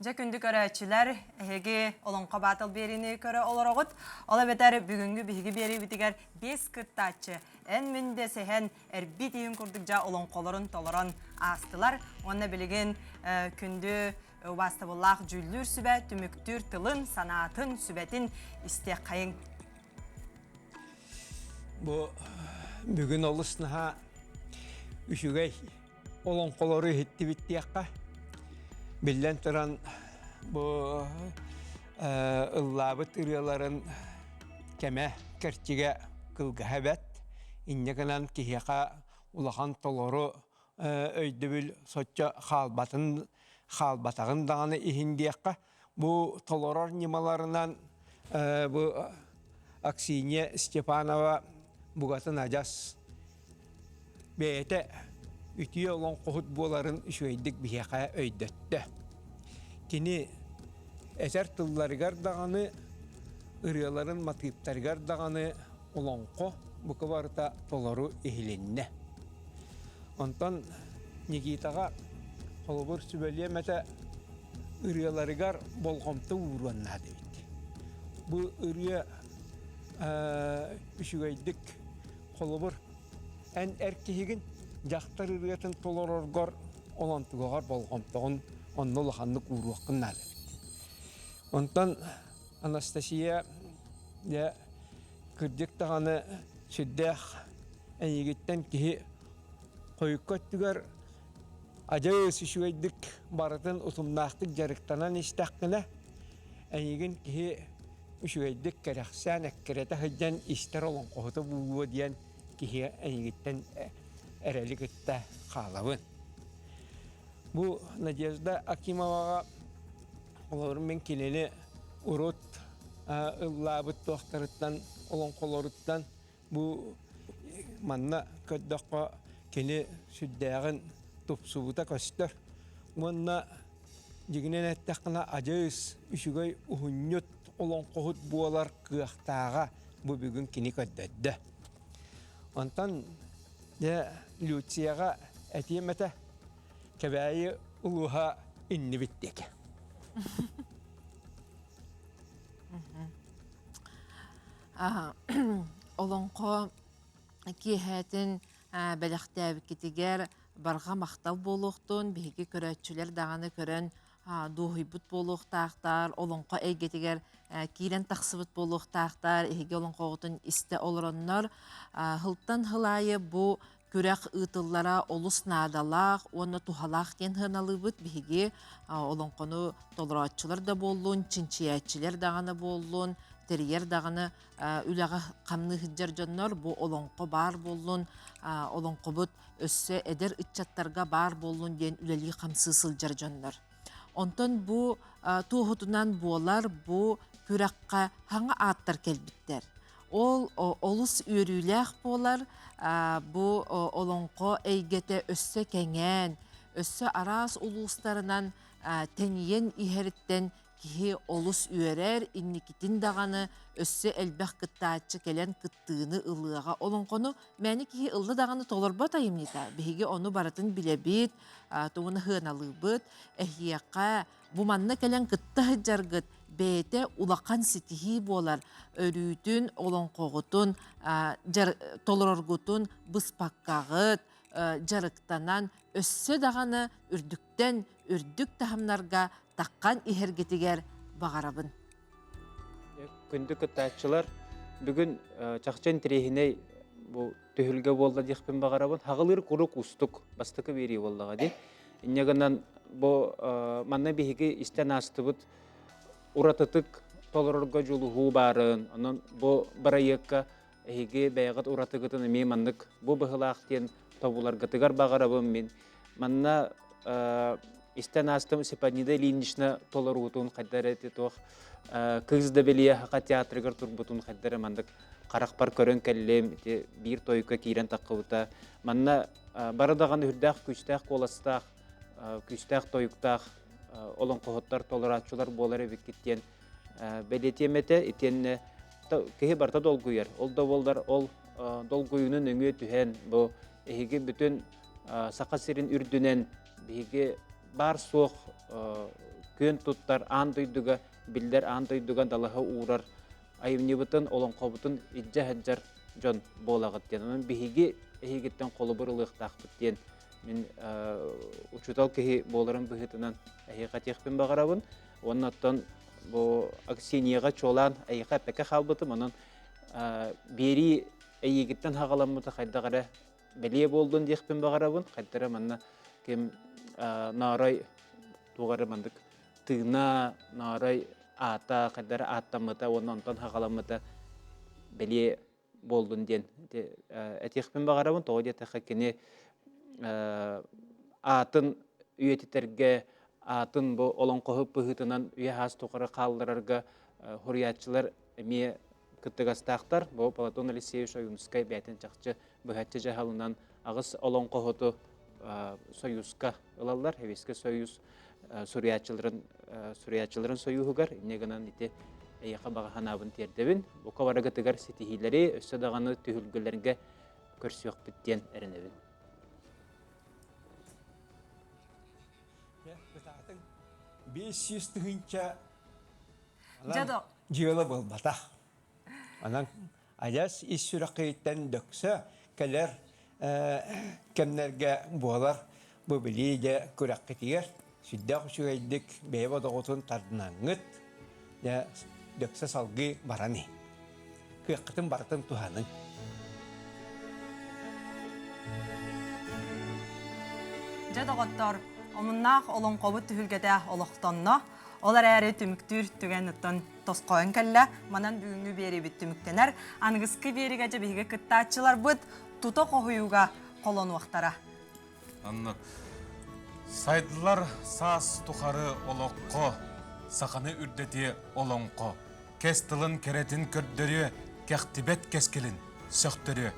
Дьэ күндү көрөөччүлэр, эһиги Олоҥхо Баатыл биэриини көрө олороҕут. Ол эбэтэр бүгүҥҥү биһиги биэриибитигэр биэс кыттааччы эн мин дэсэһэн эрбии тиһин курдук дьэ олоҥхолорун толорон аастылар. Уонна билигин күндү убаастабыллаах дьүүллүүр сүбэ түмүктүүр тылын, санаатын, сүбэтин истиэххэйиҥ. Бу бүгүн олус наһаа үчүгэй олоҥхолору иһиттибит диэххэ. Биллэн туран, бу ыллаабыт ырыаларын кэмэ кэрчигэ кылгаһа эбэт. Инньэ гынан киһиэхэ улахан толору өйдөбүл соччо хаалбатын хаалбатаҕын даҕаны иһин диэххэ. Бу толорор ньымаларынан бу Аксинья Степанова бугатын адьас бэйэтэ үтүө олоҥхоһут буоларын үчүгэйдик биһиэхэ өйдөттө. Кини этэр тылларыгар даҕаны, ырыаларын матыыптарыгар даҕаны олоҥхо бука барыта толору иһилиннэ. Онтон Никитаҕа холобур сүбэлиэм этэ ырыаларыгар болҕомто ууруон наада эбит. Бу ырыа үчүгэйдик холобур эн эр киһигин дьахтар ырыатын толороргор олонтугаҕар болҕомтоҕун онно улаханнык ууруоххун наада эбит. Онтон Анастасия дьэ кырдьык даҕаны сүрдээх эйигиттэн киһи хойукка өттүгэр Адьас үчүгэйдик барытын утумнаахтык дьарыктанан истэххинэ, эйигин киһи үчүгэйдик кэрэхсээн эккирэтэ сылдьан истэр олоҥхоһута буолуо диэн киһи эйигиттэн эрэли кытта хаалабын. Бу Надежда Акимоваҕа олору мин кинини урут ыллаабыт туохтарыттан, олоҥхолоруттан Бу манна көрдөххө кини сүрдээҕин тупсубута көстөр. Уонна дьиҥинэн эттэххинэ адьас үчүгэй уһунньут олоҥхоһут буолар кыахтааҕа бу бүгүн кини көрдөрдө. Онтон дьэ Люцияҕа этиэм этэ Кэбээйи улууһа иннибит диэки. Олоҥхо киэһэтин бэлэхтээбиккитигэр барҕа махтал буолуохтун, биһиги көрөөччүлэр даҕаны көрөн дуоһуйбут буолуохтаахтар, олоҥхо эйгэтигэр киирэн тахсыбыт буолуохтаахтар, эһиги олоҥхоҕутун истэ олороннор сылтан сыл аайы бу күрэх ыытыллара олус наадалаах уонна туһалаах диэн сыаналыыбыт. Биһиги олоҥхону толорооччулар да буоллун, чинчийээччилэр даҕаны буоллун, тэрийэр даҕаны үлэҕэ хамныы сылдьар дьоннор бу олоҥхо баар буоллун, олоҥхобут өссө эдэр ыччаттарга баар буоллун диэн үлэлии-хамсыы сылдьар дьоннор. Онтон бу туоһутунан буолар бу күрэххэ хаҥа ааттар кэлбиттэр. Ол олус үөрүүлээх буолар, бу олоҥхо эйгэтэ өссө кэҥээн, өссө араас улуустарынан тэнийэн иһэриттэн киһи олус үөрэр, инникитин даҕаны өссө элбэх кыттааччы кэлэн кыттыыны ылыаҕа. Олоҥхону мээнэ киһи ылла даҕаны толорбот айымньыта. Биһиги ону барытын билэбит, тугун сыаналыыбыт. Эһиэхэ бу манна кэлэн кытта сылдьаргыт бэйэтэ улахан ситиһии буолар. Өрүүтүн, олоҥхоҕутун толороргутун быспаккаҕыт, дьарыктанан өссө даҕаны үрдүктэн үрдүк таһымнарга таххан иһэргитигэр баҕарабын. Күндү кыттааччылар, бүгүн чахчы интэриэһинэй бу түһүлгэ буолла диэхпин баҕарабын. Хаҕылыыр куруук уустук бастакы биэрии буоллаҕа дии. Инньэ гынан бу манна биһиги истэн аастыбыт уратытык толорорго дьулуһуу баарын, онон бу бырайыакка эһиги бэйэҕит уратыгытын эмиэ маннык бу быһылаах диэн тобуларгытыгар баҕарабын мин. Манна истэн аастым Степанида Ильинична толоруутун хайдар эти туох кыыс да бэлиэ Саха театрыгар турбутун хайдар маннык харахпар көрөн кэллим ити биир тойукка киирэн таххыбыта. Манна бары даҕаны үрдээх күүстээх куоластаах күүстээх тойуктаах олоҥхоһуттар толорааччылар буолар эбиккит диэн бэлиэтиэм этэ итиэннэ киһи барыта долгуйар. Ол да буоллар ол долгуйууну нөҥүө түһэн бу эһиги бүтүн Саха сирин үрдүнэн биһиги баар суох күөн туттар аан дойдуга биллэр аан дойдуга далаһа уурар айымньыбытын, олоҥхобутун илдьэ сылдьар дьон буолаҕыт диэн. Онон биһиги эһигиттэн холобур ылыахтаахпыт диэн мин учуутал киһи буоларым быһыытынан эһиэхэ этиэхпин баҕарабын. Уонна оттон бу Аксинияҕа чуолаан эйиэхэ эппэккэ хаалбытым, онон биэрии эйиигиттэн хаҕаламмыта хайдах эрэ бэлиэ буоллун диэхпин баҕарабын. Хайдах эрэ манна ким ноорой туох эрэ маннык тыына, ноорой аата хайдах эрэ ааттаммыта уонна онтон хаҕаламмыта бэлиэ буоллун диэн этиэхпин баҕарабын. Тоҕо диэтэххэ кини аатын үйэтитэргэ, аатын бу олоҥхоһут быһыытынан үйэ-саас тухары хаалларарга суруйааччылар эмиэ кыттыгастаахтар. Бу Платон Алексеевич Ойуунускай бэйэтин чахчы быһаччы дьаһалынан аҕыс олоҥхоһуту Союзка ылаллар. Сэбиэскэй Союз суруйааччыларын суруйааччыларын союһугар инньэ гынан ити эйиэхэ баҕа санаабын тиэрдэбин. Бука барыгытыгар ситиһиилэри, өссө даҕаны түһүлгэлэргэ көрсүөхпүт диэн эрэнэбин. 500 тыһыынча дьыала буолбатах. Онон адьас ис сүрэххиттэн дөксө кэлэр кэмнэргэ буолар бу билии дьэ күрэххитигэр сүрдээх үчүгэйдик бэйэ бодоҕутун тардынаҥҥыт дьэ дөксө салгыы баран иһин. Кыаххытын барытын туһаныҥ. Дьэ доҕоттор, омуннаах олоҥхобут түһүлгэтэ олохтонно. Ол эрээри түмүктүүр түгэн оттон тосхойон кэллэ. Манан бүгүҥҥү биэриибит түмүктэнэр. Аныгыскы биэригэ дьэ биһиги кыттааччыларбыт тута хоһуйууга холонуохтара. Аннык. Сайдылар саас тухары олоххо, саханы үрдэтиэ олоҥхо. Кэс тылын кэрэтин көрдөрүө, кэхтибэт кэскилин сөхтөрүө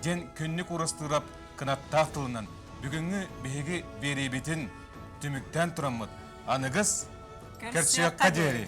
диэн Күннүк Уурастыырап кынаттаах тылынан бүгүҥҥү биһиги биэриибитин түмүктээн тураммыт аныгыс көрсүөххэ диэри!